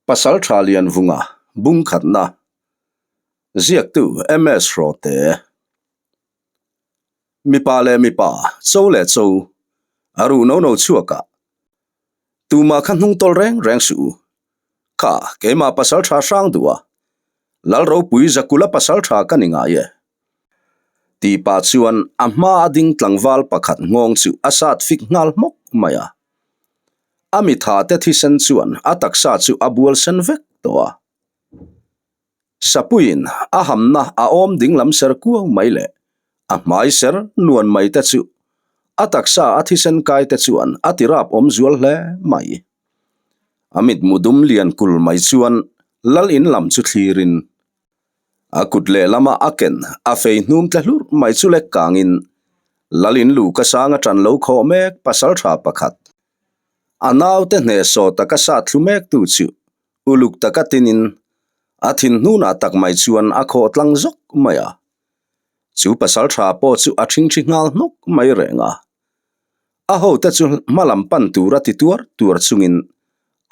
Pasaltha Lianvunga bungkhatna ziaktu MS Hrawte Mipa leh mipa, cho leh cho, a ruh no no chhuakah tumah kha hnung tawlh reng reng suh u. Kha keimah pasaltha hrang duh a, Lal ropui Zakula pasaltha ka ni ngai e. Tih pah chuan a hma a ding tlangval pakhat nghawng chu a sat fik nghal hmawk mai a. A mitha te thisen chuan a taksa chu a bual sen vek tawh a. Sapuiin a hamna a awm dinglam ser kuau mai leh a hmai ser nuan mai te chu a taksa a thisen kai te chuan a ti rap awm zual hle mai. A mitmu dum lian kul mai chuan lal in lam chu thlirin A kut lehlama a ken a fei hnum tle hlurh mai chu lek kangin Lalin lu ka sang a ṭan lo khawh mek pasalṭha pakhat. A naute hnehsawh taka sat thlu mek tu chu uluk taka tinin a thin hnunah tak mai chuan a khawh tlang zawk mai a. Chu pasalṭha pawh chu a ṭhingṭhi nghal hnawk mai reng a. A hote chu hma lam pan tura ti tuar tuar chungin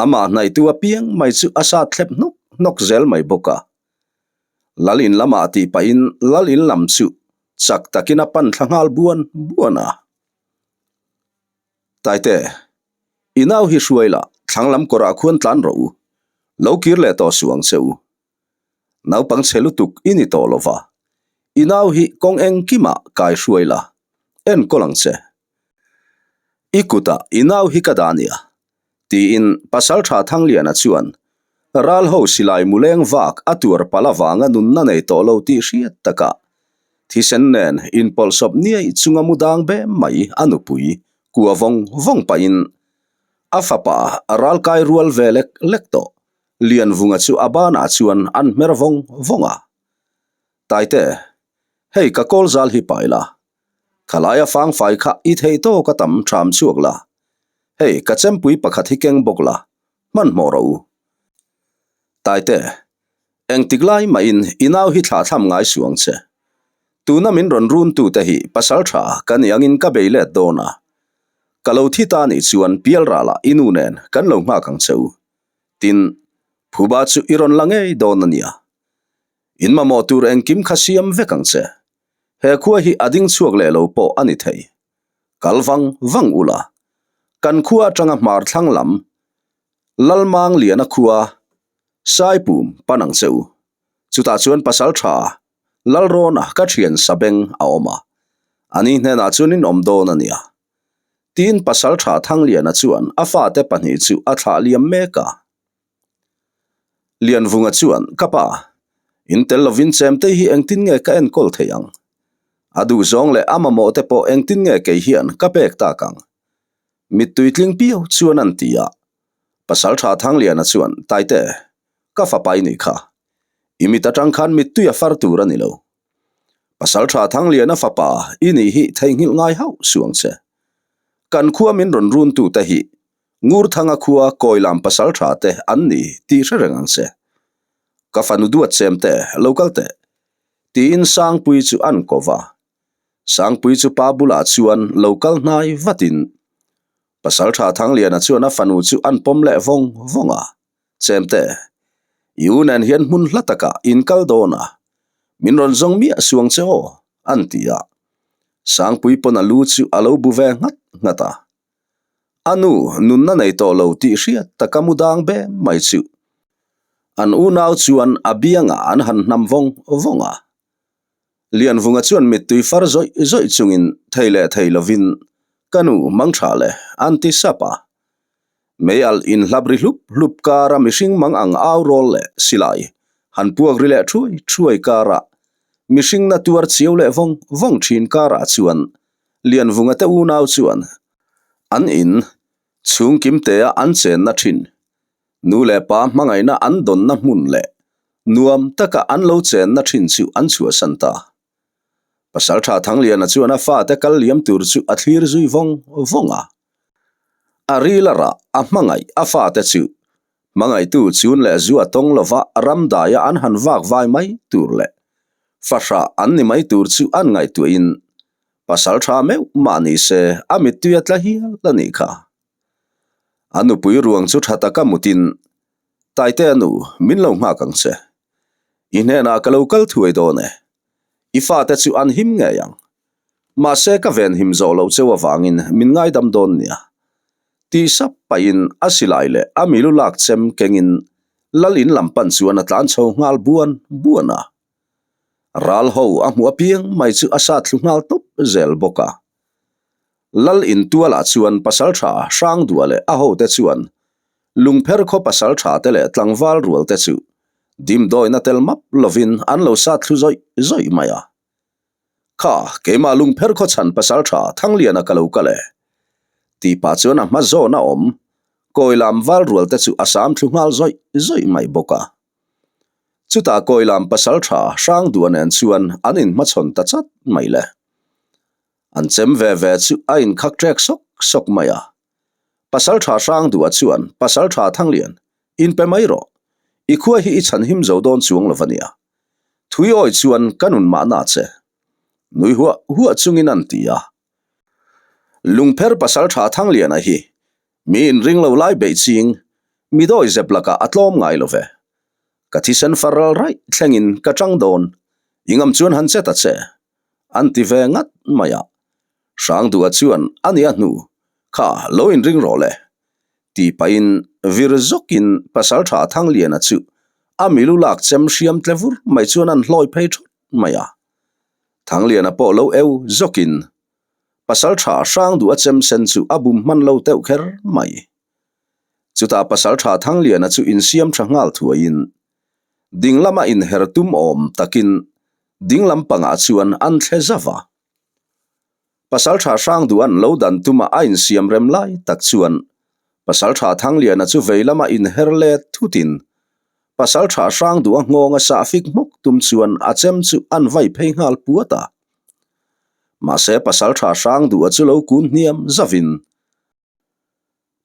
amah hnaihtu apiang mai chu a sat thlep hnawk hnawk zel mai bawk a. Lal in lamah tih pahin lal in lam chu chak takin a pan thla nghal buan buan a. Taite, i nau hi hruai la, thlang lam kawrah khuan tlan rawh u, lo kir leh tawh suh ang che u. Naupang chhe lutuk i ni tawh lo va, i nau hi kawng engkimah kai hruai la, enkawl ang che. I kutah i nau hi ka dah nia, tiin Pasaltha Thangliana chuan ral ho silai muleng vak a tuar palh avanga nunna nei tawh lo tih hriat takah thisen nen inpawlhsawp niaih chunga mu dang be mai a nupui kua vawng vawng pahin a fapa ral kai rual ve lek lek tawh. Lianvunga chu a banah chuan an hmer vawng vawng a. Taite, hei ka kawl zal hi pai la. Khalaia fangfai kha i thei tawk a tam ṭham chhuak la. Hei ka chempui pakhat hi keng bawk la, hmanhmawh rawh u. Taite, engtik lai mahin i nau hi thlah thlam ngai suh ang che. Tuna min rawn run tute hi pasal ṭha ka ni angin ka bei let dawn a. Ka lo thi ta nih chuan pialralah i nu nen kan lo nghak ang che u. Tin, phuba chu i rawn la ngei dawn a nia. In mamawh tur engkim kha siam vek ang che. He khua hi a ding chhuak leh lo pawh a ni thei. Kal vang vang ula. Kan khua atanga hmar thlang lam Lalmang Liana khua Saipum pan ang che u. Chutah chuan pasal tha Lalrawna ka thian Sabeng a awm a. Ani hnenah chuan in awm dawn a nia. Tin, Pasalṭha Thangliana chuan a fate pahnih chu a thlah liam mek a. Lianvunga chuan, Ka pa, in tel lovin chemte hi engtin nge ka enkawl thei ang? A duhzawng leh a mamawh te pawh engtin nge kei hian ka pek tak ang? Mittui tling piau chuan an ti a. Pasalṭha Thangliana chuan, Taite, ka fapa i nih kha. I mit aṭang khan mittui a far tur a ni lo. Pasalṭha Thangliana fapa i nih hi theihnghilh ngai hauh suh ang che. Kan khua min rawn runtute hi Ngurthanga khua Kawilam pasalṭha te an ni tih hre reng ang che. Ka fanu duat chem te lo kal teh, tiin Sangpuii chu an ko va. Sangpuii chu pa bulah chuan lo kal hnai vatin Pasalṭha Thangliana chuan a fanu chu an pawm leh vawng vawng a. Chemte, i u nen hian hmun hla takah in kal dawn a, min rawn zawng miah suang che aw, an ti a. Sangpui pawn a lu chu a lo bu ve nghat nghat a. A nu nunna nei tawh lo tih hriat taka mu dang be mai chu. An unau chuan a biangah an han hnam vawng vawng a. Lianvunga chuan mittui far zawih zawih chungin thei leh thei lovin, Ka nu, mangtha le, an ti sap a. Mei alh inhlap ri hlup hlup kara mihring mang ang au rawl leh silai han puak ri leh thuai thuai kara mihring na tuar chiau leh vawng vawng thin karah chuan Lianvunga te unau chuan an in chhung kimtea an chenna thin nu leh pa hmangaihna an dawnna hmun leh nuam taka an lo chenna thin chu an chhuahsan ta. Pasaltha Thangliana chuan a fate kal liam tur chu a thlir zui vawng vawng a. A ril a rah, a hmangaih a fate chu hmangaihtu chun leh zu a tawng lova ramdaia an han vak vai mai tur leh fahrah an ni mai tur chu an ngaihtuahin pasaltha meuh mah ni se a mittui a tla hial a nih kha. A nupui ruang chu tha taka mutin. Taitea nu, min lo nghak ang che. I hnenah ka lo kal thuai dawn e. I fate chu an him ngei ang. Mahse ka ven him zawh loh cheu avangin min ngaidam dawn nia. Tih sap pahin a silai leh a milu lak chem kengin lal in lam pan chuan a tlan chho nghal buan buan a. Ral ho a hmuh apiang mai chu a sat thlu nghal tawp zel bawk a. Lal in tualah chuan pasaltha Hrangdua leh a hote chuan Lungpher khaw pasaltha te leh tlangval rual te chu dimdawina tel map lovin an lo sat thlu zawih zawih mai a. Kha, keimah Lungpher khaw chhan pasaltha Thangliana ka lo kal e. Tih pah chuan a hma zawn a awm Kawilam val rual te chu a sam thlu nghal zawih zawih mai bawk a. Chutah Kawilam pasaltha Hrangdua nen chuan an inhmachhawn ta chat mai le. An chem ve ve chu a inkhak ṭek sawk sawk mai a. Pasalṭha Hrangduha chuan, Pasalṭha Thanglian, inpe mai rawh. I khua hi i chhan him zo dawn chuang lo va nia. Thui awi chuan ka nun mahna che. Nui huah huah chungin an ti a. Lungpher Pasalṭha Thangliana hi mi inring lo lai beih ching, mi dawi zep lakah a tlawm ngai lo ve. Ka thisen far ral raih thlengin ka ṭang dawn, i ngam chuan han che ta che. An ti ve ngat mai a. Hrangduha chuan a nia hnu kha lo inring rawh le tih pahin vir zawkin Pasaltha Thangliana chu a milu lak chem hriam tle vur mai chuan an hlawi phei thawt mai a. Thangliana pawh lo eu zawkin Pasaltha Hrangduha chem sen chu a bum hman lo teuh kher mai. Chutah Pasaltha Thangliana chu insiam tha nghal thuaiin ding lama inher tum awm takin ding lam pangah chuan an thle zauh a. Pasaltha Hrangdua'n lo dan tuma a insiam rem lai tak chuan Pasaltha Thangliana chu vei lama inher let thutin Pasaltha Hrangdua nghawnga sah fik hmawk tum chuan a chem chu an vai phei nghal puat a. Mahse Pasaltha Hrangdua chu lo kun hniam zauhin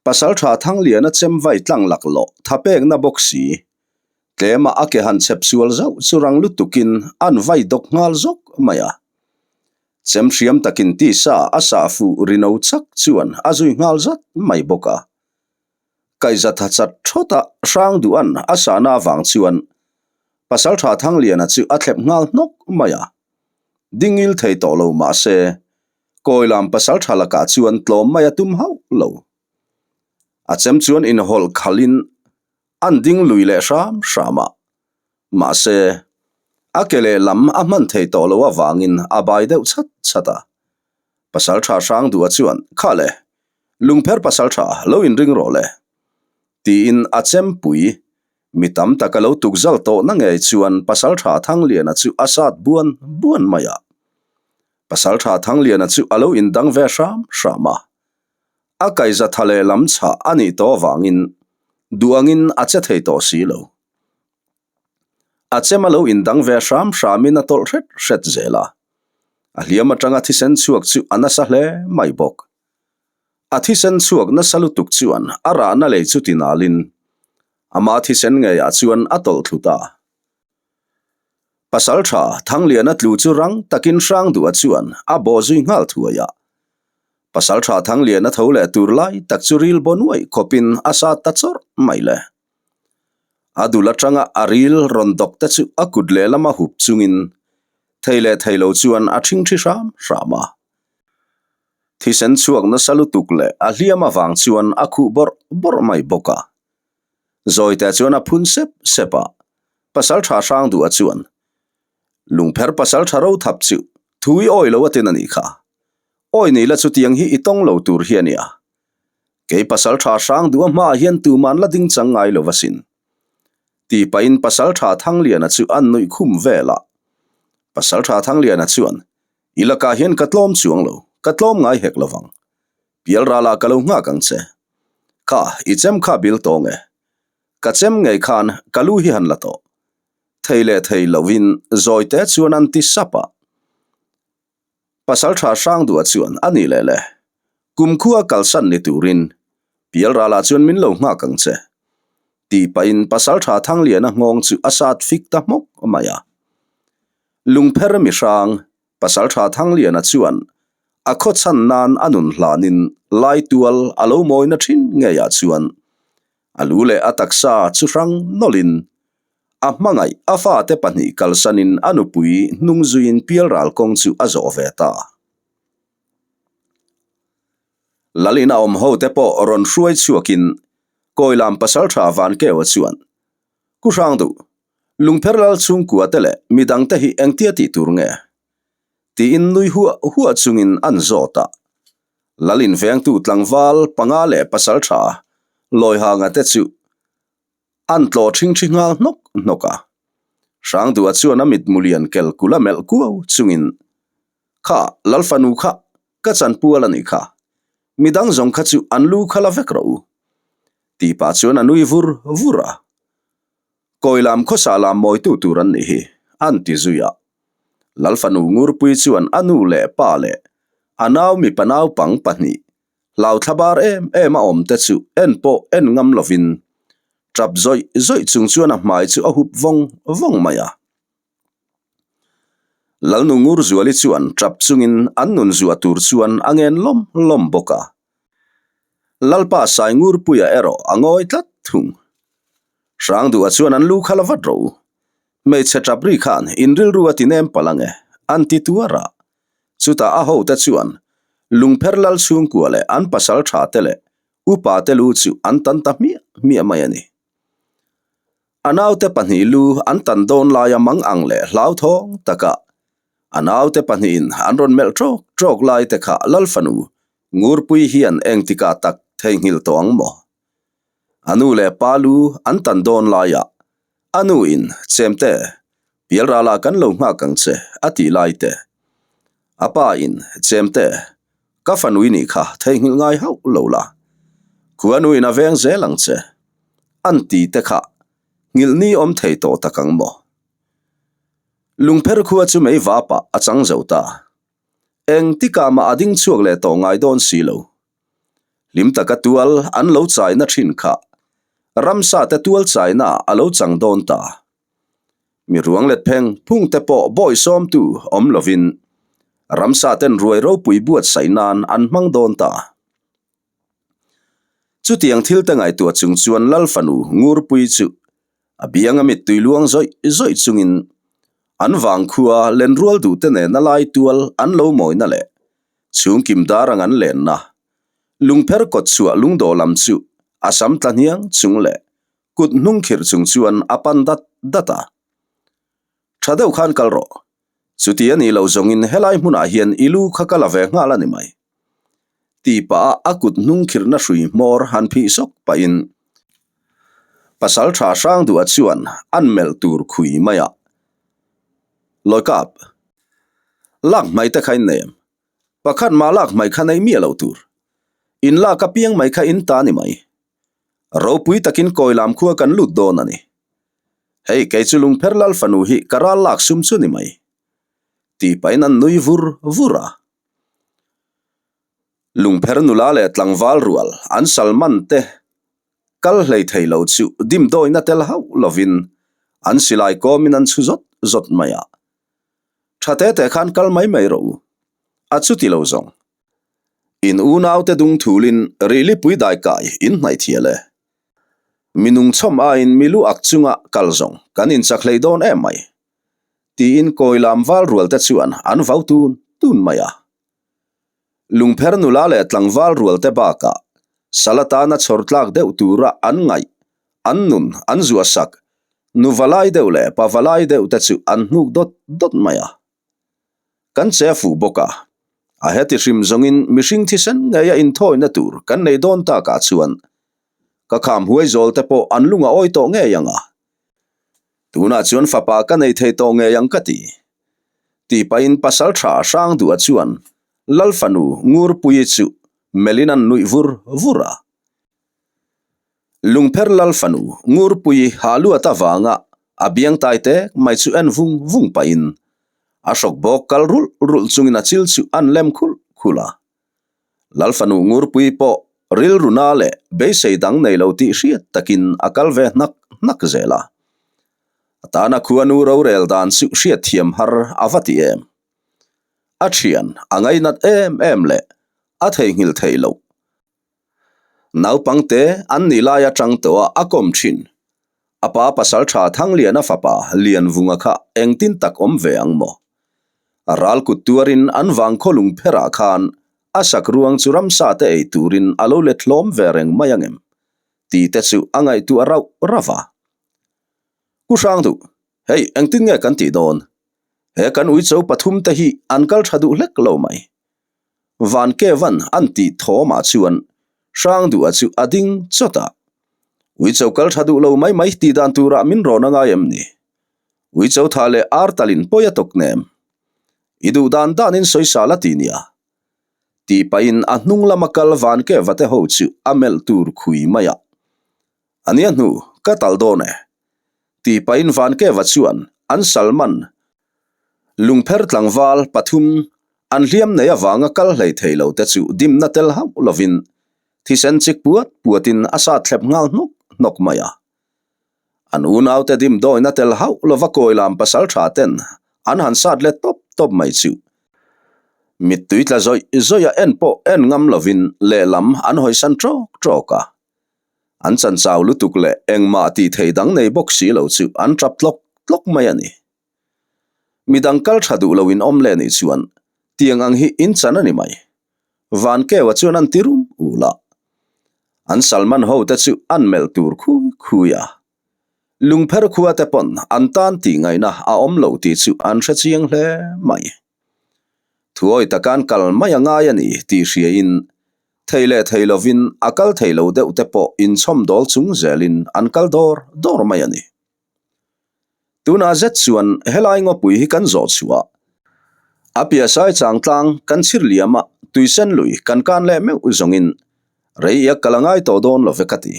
Pasalṭha Thangliana chem vai tlang laklawh tha pekna bawk si. Tlema a ke han chhep sual zauh chu rang lutukin an vai dawk nghal zawk mai a. Chem hriam takin tisa a sah fuh rino chak chuan a zui nghal zat mai bawk a. Kaihza tha chat thawt a Hrangduhan a sahna avang chuan Pasalṭha Thangliana chu a thlep nghal hnawk mai a. Dingil thei tawh lo mah se Kawilam pasal tha lakah chuan tlawm mai a tum hauh lo. A chem chuan inhawlh khalhin an ding lui leh hram hram a. Mahse, a ke lehlam a hman thei tawh lo avangin a bai deuh chhat chhat a. Pasal tha hrang duha chuan, Kha le, lungpher pasal tha lo inring rawh le. Tiin a chempui mi tam tak a lo tukzal tawhna ngei chuan pasal tha Thangliana chu a sat buan buan mai a. Pasalṭha Thangliana chu a lo indang ve hram hram a. A kaihza tha leh lam chhah a nih tawh avangin duh angin a che thei tawh si lo. A chem a lo indang ve hram hramin a tawlh hret hret zel a. A hliam atanga thisen chhuak chu a nasa hle mai bawk. A thisen chhuak nasa lutuk chuan a rahna lei chu tinalin ama thisen ngeiah chuan a tawlh thlu ta. Pasalṭha Thangliana tlu chu rang takin Hrangduha chuan a bawh zui nghal thuai a. Pasalṭha Thangliana tho leh tur lai tak chu ril baw nuaih khawpin a sat ta chawrh mai le. A dul atanga a ril rawn dawk te chu a kut lehlam a hup chungin thei leh thei lo chuan a ṭhingṭhi hram hram a. Thisen chhuak nasa lutuk leh a hliam avang chuan a khuh bawrh bawrh mai bawk a. Zawite chuan a phun sep sep a, Pasalṭha Hrangduha chuan, Lungpher pasalṭha ro thap chu thu i awi lo a tin a nih kha. Awi ni la chutiang hi i tawng lo tur hi a nia. Kei pasalṭha Hrangduha hmaah hian tuman la ding chang ngai lo asin. Tih pahin pasalṭha Thangliana chu a nuih khum vel a. Pasalṭha Thangliana chuan, I lakah hian ka tlawm chuang lo, ka tlawm ngai hek lovang. Pialralah ka lo nghak ang che. Kha, i chem kha bil tawng e. Ka chem ngei khan ka lu hi han la tawh. Thei leh thei lovin zawite chuan an ti sap a. Pasalṭha Hrangduha chuan a nih leh le. Kumkhua kalsan ni turin Pialralah chuan min lo nghak ang che. Tih pahin Pasalṭha Thangliana nghawng chu a sat fik ta hmawk mai a. Lungpher mihrang Pasalṭha Thangliana chuan a khawchhan nan a nun hlanin Laitual a lo mawina ṭhin ngeiah chuan. A lu leh a taksa chu hrang nawlhin a hmangaih a fate pahnih kalsanin a nupui hnung zuiin pialral kawng chu a zawh ve ta. Lalin a awm hote pawh rawn hruai chhuakin Kawilam pasaltha Vankeua chuan, Ku hrang duh, Lungpher lal chhungkua te leh midangte hi engtia tih tur nge? Tiin nui huah huah chungin an zawt a. Lalin vengtu tlangval panga leh pasaltha Lawihanga te chu an tlawh ṭhingṭhi nghal hnawk hnawk a. Hrangdua chuan a mitmu lian kel kula melh kuau chungin, Kha, Lalfanu kha, ka chanpual a nih kha. Midang zawng kha chu an lu kha la vek rawh u. Tih pah chuan a nui vur vur a. Kawilam khawsa lam mawitu tur an nih hi, an ti zui a. Lalfanu Ngurpui chuan a nu leh pa leh a nau mipa naupang pahnih hlauthla bar em em a awm te chu en pawh en ngam lovin tap zawih zawih chung chuan a hmai chu a hup vawng vawng mai a. Lalnu Ngurzuali chuan tap chungin an nun zuah tur chuan a ngen lawm lawm bawk a. Lalpa Saingurpuia erawh a ngawi tlat thung. Hrangduha chuan an lu kha la vat rawh u. Hmeichhe tap ri khan in rilru a ti nem palh ange, an ti tuar a. Chutah a hote chuan Lungpher Lal chhungkua leh an pasal tha te leh upa te lu chu an tan ta hmiah hmiah mai a ni. A naute pahnih lu an tan dawn laia mang ang leh hlauthawng taka a naute pahnihin an rawn melh ṭawk ṭawk lai te kha Lal fanu Ngurpui hian engtikah tak theihnghilh tawh ang maw? A nu leh pa lu an tan dawn laiah a nu in Chemte, pialralah kan lo nghak ang che a tih lai te. A pa in Chemte, ka fanui nih kha theihnghilh ngai hauh lo la, khuanu in a veng zel ang che an ti te kha nghilh ni awm thei tawh tak ang maw? Lungpher khua chu mei vapah a chang zo ta. Engtikah mah a ding chhuak leh tawh ngai dawn si lo. Hlim taka tual an lo chaina thin kha ramsa te tual chaina a lo chang dawn ta. Mi ruang let pheng phung te pawh bawi sawmtu awm lovin ramsa ten ruai ropui buatsaih nan an hmang dawn ta. Chutiang thil te ngaihtuah chung chuan Lal fanu Ngurpui chu a bianga mittui luang zawih zawih chungin an vangkhua lenrual duhte nena lai tual an lo mawina leh Chhungkim dar ang an lenna, lungpher kawt chhuah lungdawh lam chu a sam tla hniang chung leh kut hnung khirh chung chuan a pan dat dat a. Tha deuh khan kal rawh. Chuti a nih loh zawngin helai hmunah hian i lu kha ka la ve nghal a ni mai. Tih pah a a kut hnung khirhna hrui hmawr han phih sawk pahin pasal tha hrang duh a chuan an melh tur khui mai a. Lawikap. Lak hmai te kha in nei em? Pakhat mah lak hmai kha nei miah lo tur. In lak apiang mai kha in ta ni mai. Ropui takin kawi lam khua kan lut dawn a ni. Hei kei chu Lungpher Lal fanu hi ka ral lak sum chu ni mai. Tih pahin an nui vur vur a. Lungpher nula leh tlangval rual an salman te kal hlei thei lo chu dimdawina tel hauh lovin an silai kawmin an chhu zawt zawt mai a. Tha te te khan kal mai mai rawh u. A chuti lo zawng. In unaute dung thulin rihlipui daikai in hnaih thial e. Mi nungchhawm aiin mi lu ak chunga kal zawng kan inchak hlei dawn em mai. Tiin kawi lam val rual te chuan an vau tun tun mai a. Lungpher nula leh tlangval rual te bakah sal atana chhawr tlak deuh tura an ngaih, an nun an zuahsak, nu valai deuh leh pa valai deuh te chu an hnuk dawt dawt mai a. Kan che a fuh bawk a, a heti hrim zawngin mihring thisen ngeia inthawina tur kan nei dawn takah chuan ka kham huai zawl te pawh an lung a awi tawh ngei ang a. Tunah chuan fapa ka nei thei tawh ngei ang ka ti. Tih pahin pasal tha Hrangduha chuan Lal fanu Ngurpuii chu melhin an nuih vur vur a. Lungpher Lal fanu Ngurpuii hah luat avanga a biang tai tek mai chu en vung vung pahin a hrawk bawk kal rulh rulh chungin a chil chu an lem khulh khulh a. Lal fanu Ngurpuii pawh rilru na leh beisei dang nei lo tih hriat takin a kal ve hnak hnak zel a. A tana khuanu rorel dan chu hriatthiam har a va ti em. A thian a ngainat em em leh a theihnghilh theih loh. Naupangte an nih lai atang tawh a a kawm thin. A pa pasaltha Thangliana fapa Lianvunga kha engtin tak awm ve ang maw? Ral kut tuarin an vangkhaw lung pherah khan a sak ruang chu ramsa te ei turin a lo let hlawm ve reng mai angem? Tih te chu a ngaihtuah rauh rauh a. Ku Hrangduh, hei engtin nge kan tih dawn? He kan uicho pathum te hi an kal tha duh hlek lo mai. Van Kevan an tih thawmah chuan Hrangduha chu a ding chawt a. Uicho kal tha duh lo mai mai tih dan turah min rawn a ngai em ni? Uicho tha leh ar talin pawi a tawk nem. I duh dan danin sawisa la ti nia. Tih pahin a hnung lama kal Van Keva te ho chu a melh tur khui mai a. A nia hnu, ka tal dawn e. Tih pahin Vankeva chuan an Salman lungpher tlangval pathum an hliam nei avanga kal hlei thei lo te chu dimna tel hauh lovin thisen chik puat puatin a sat thlep nghal hnawk hnawk mai a. An unaute dimdawina tel hauh lova kawilam pasaltha ten an han sat let tawp tawp mai chu mittui tla zawih zawih a en pawh en ngam lovin lehlam an hawisan ṭawk ṭawk a. An chanchau lutuk leh engmah tih theih dang nei bawk si lo chu an tap tlawk tlawk mai a ni. Midang kal tha duh lo in awm leh nih chuan tiang ang hi in chan a ni mai. Van Keua chuan an ti rum ul a. An Salman ho te chu an melh tur khui khui a. Lungpher khua te pawn an tan tih ngaihna a awm lo tih chu an hre chiang hle mai. Thuawi taka an kal mai a ngai a ni tih hriain Thei leh thei lovin a kal thei lo deuh te pawh inchhawmdawl chung zelin an kal dawr dawr mai a ni. Tunah zet chuan helai ngawpui hi kan zawh chhuah a piasai changtlang kan chhir liam a, tuisen lui kan kan leh meuh zawngin rei iak kal a ngai tawh dawn lo ve ka ti.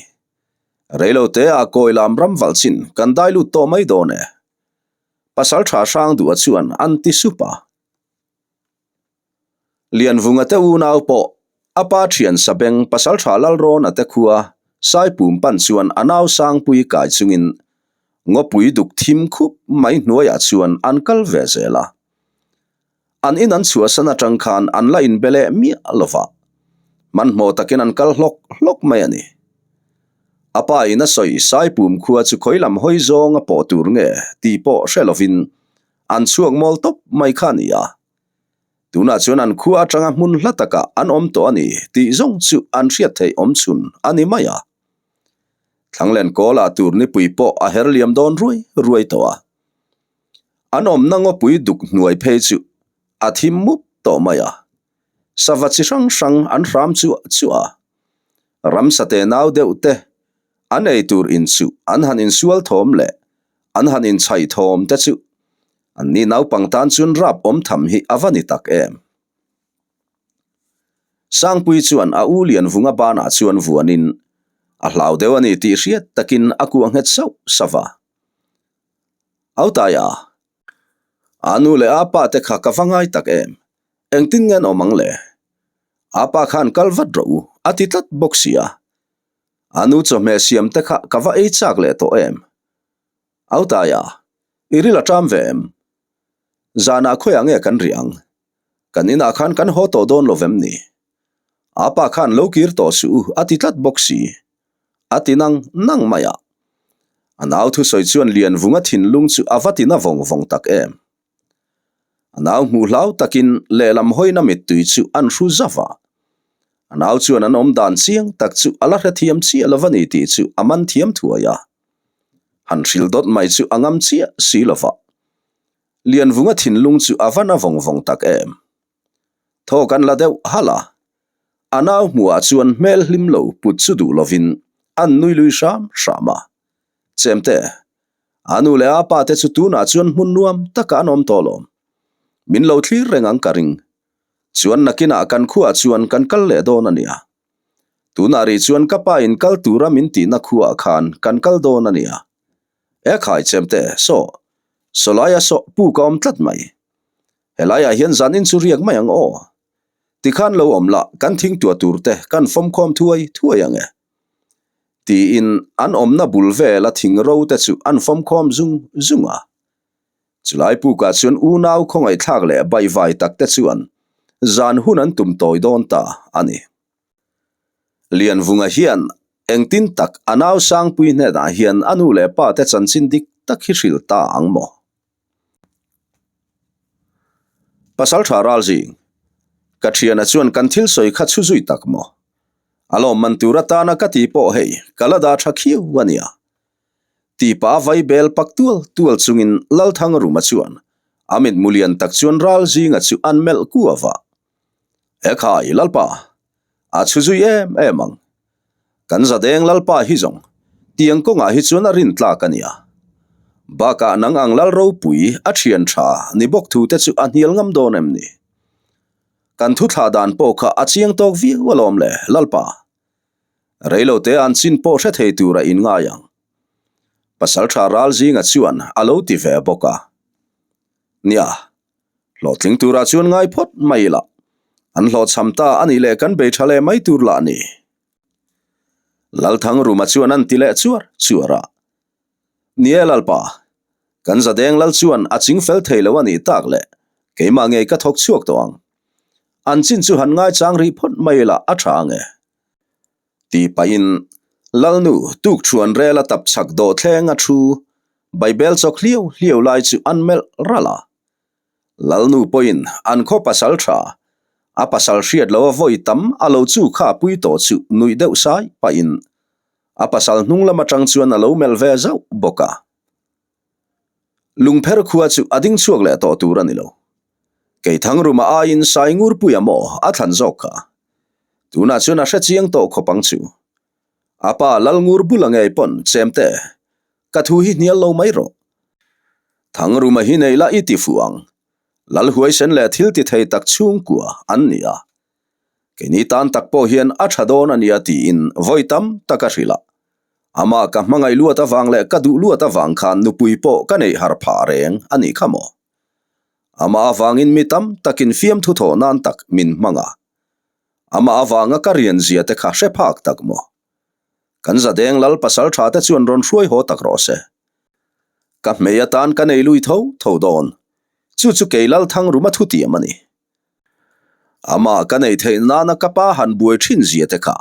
Reilote ah kawi lam ram valh chin kan dai lut tawh mai dawn e. Pasal tha hrang duh a chuan an ti sup a. Lianvunga te unau pawh a pa thian Sabeng pasaltha Lalrawna te khua Saipum pan chuan a nau Sangpui kai chungin ngawpui duk thim khup mai hnuaiah chuan an kal ve zel a. An in an chhuahsan atang khan an la inbe leh miah lova, hmanhmawh takin an kal hlawk hlawk mai a ni. A pa in a sawi Saipum khua chu khawi lam hawi zawnga pawh tur nge tih pawh hre lovin an chhuak mawl tawp mai kha a ni a. Tunah chuan an khua atanga hmun hla takah an awm tawh a ni tih zawng chu an hriat theih awm chhun a ni mai a. Thlanglen kawlah tur nipui pawh a her liam dawn ruai ruai tawh a. An awmna ngawpui duk hnuai phei chu a thim mup tawh mai a. Sava chi hrang hrang an hram chuah chuah a. Ramsa te nau deuh te an ei tur inchuh an han insual thawm leh an han inchhaih thawm te chu An ni naupang tan chuan rap awm tham hi a va ni tak em? Sangpui chuan a u Lianvunga banah chuan vuanin a hlau deuh a ni tih hriat takin a kuah nghet sauh sauh a. Autaia, a nu leh a pa te kha ka va ngai tak em? Engtin nge an awm ang le? A pa khan kal vat rawh u, a ti tlat bawk si a. A nu chawhmeh siam te kha ka va ei chak leh tawh em? Autaia, i ril a ṭam ve em? Zanah khawiah nge kan rih ang? Kan inah khan kan haw tawh dawn lo vem ni? Apa khan lo kir tawh suh u a ti tlat bawk si. A ti nang nang mai a. A nau thusawi chuan Lianvunga thinlung chu a va ti na vawng vawng tak em. A nau hmuh hlau takin lehlam hawina mittui chu an hru zauh a. A nau chuan an awm dan chiang tak chu a la hrethiam chiah lo va ni tih chu a man thiam thuai a. Han hril dawt mai chu a ngam chiah si lo va. Lianvunga thinlung chu a va na vawng vawng tak em. Thaw kan la deuh halh a. A nau hmuhah chuan hmel hlim lo put chu duh lovin an nui lui hram hram a. Chemte, a nu leh a pa te chu tunah chuan hmun nuam takah an awm tawh lawm. Min lo thlir reng ang ka ring. Chuan nakinah kan khuaah chuan kan kal leh dawn a nia. Tunah rih chuan ka pa in kal tura min tihna khuaah khan kan kal dawn a nia. E khai chemte, saw, sawlaia saw puk a awm tlat mai. Helaiah hian zanin chu riak mai ang aw. Tikhan lo awm lah kan thingtuah tur te kan fawmkhawm thuai thuai ang e. Tiin an awmna bul vela thing ro te chu an fawmkhawm zung zung a. Chulai pukah chuan unau khawngaihthlak leh baihvai tak te chuan zan hun an tum tawi dawn ta a ni. Lianvunga hian engtin tak a nau Sangpui hnenah hian a nu leh pa te chanchin dik tak hi hrilh ta ang maw? Pasal tha ral zing, ka thiana chuan kan thil sawi kha chhu zui tak maw? A lawmman tur atana ka ti pawh hei ka la dah tha khiau a nia. Tipa vai bel pak tual tual chungin Lalthangruma chuan a mitmu lian tak chuan ral zinga chu an melh kuau a. Ekhai Lalpa, a chhu zui em em ang. Kan zadeng Lalpa hi zawng tiang kawngah hi chuan a rin tlak a nia. Bakah nang ang Lal ropui a thian tha ni bawk thu te chu a hnial ngam dawn em ni? Kan thu thlah dan pawh kha a chiang tawk viau alawm le Lalpa. Reilote an chin pawh hre thei tura in ngai ang. Pasaltha ral zinga chuan a lo ti ve bawk a. Nia, hlawhtling turah chuan ngai phawt mai ila. An hlawhchham ta a nih leh kan bei tha leh mai tur lah ni. Lalthangruma chuan an ti leh chuar chuar a. Ni e Lalpa, kan zadeng lal chuan a ching fel thei lo a nih tak leh keimah ngei ka thawk chhuak tawh ang. An chin chu han ngaichang rih phawt mai ila a tha ang e. Tih pahin Lalnu tukṭhuan rel a tap chak dawh thleng a thu Baibel chawk hliau hliau lai chu an melh ralh a. Lalnu pawhin an khaw pasal tha, a pasal hriat lo a vawi tam a lo chu kha pui tawh chu nuih deuh sai pahin a pasal hnung lam atang chuan a lo melh ve zauh bawk a. Lungpher khua chu a ding chhuak leh tawh tur a ni lo. Keithangruma aiin Saingurpuia maw a thlan zawk kha. Tunah chuan a hre chiang tawh khawp ang chu. A pa Lalngur bula ngei pawn chemte, ka thu hi hnial lo mai rawh. Thangruma hi nei la i ti fuh ang. Lal huaisen leh thil ti thei tak chhungkua an ni a. Keini tan tak pawh hian a tha dawn a nia tiin vawi tam tak a hrilh a. Amah ka hmangaih luat avang leh ka duh luat avang khan nupui pawh ka neih har phah reng a nih kha maw? Amah avangin mi tam takin fiamthu thawh nan tak min hmang a. Amah avanga ka rian zia te kha hre phak tak maw? Kan zadeng lal pasal tha te chuan rawn hruai haw tak rawh se. Ka hmei atan ka nei lui tho tho dawn. Chu chu kei lal Thangruma thutiam a ni. Amah ka neih theih nana ka pa han buai thin zia te kha.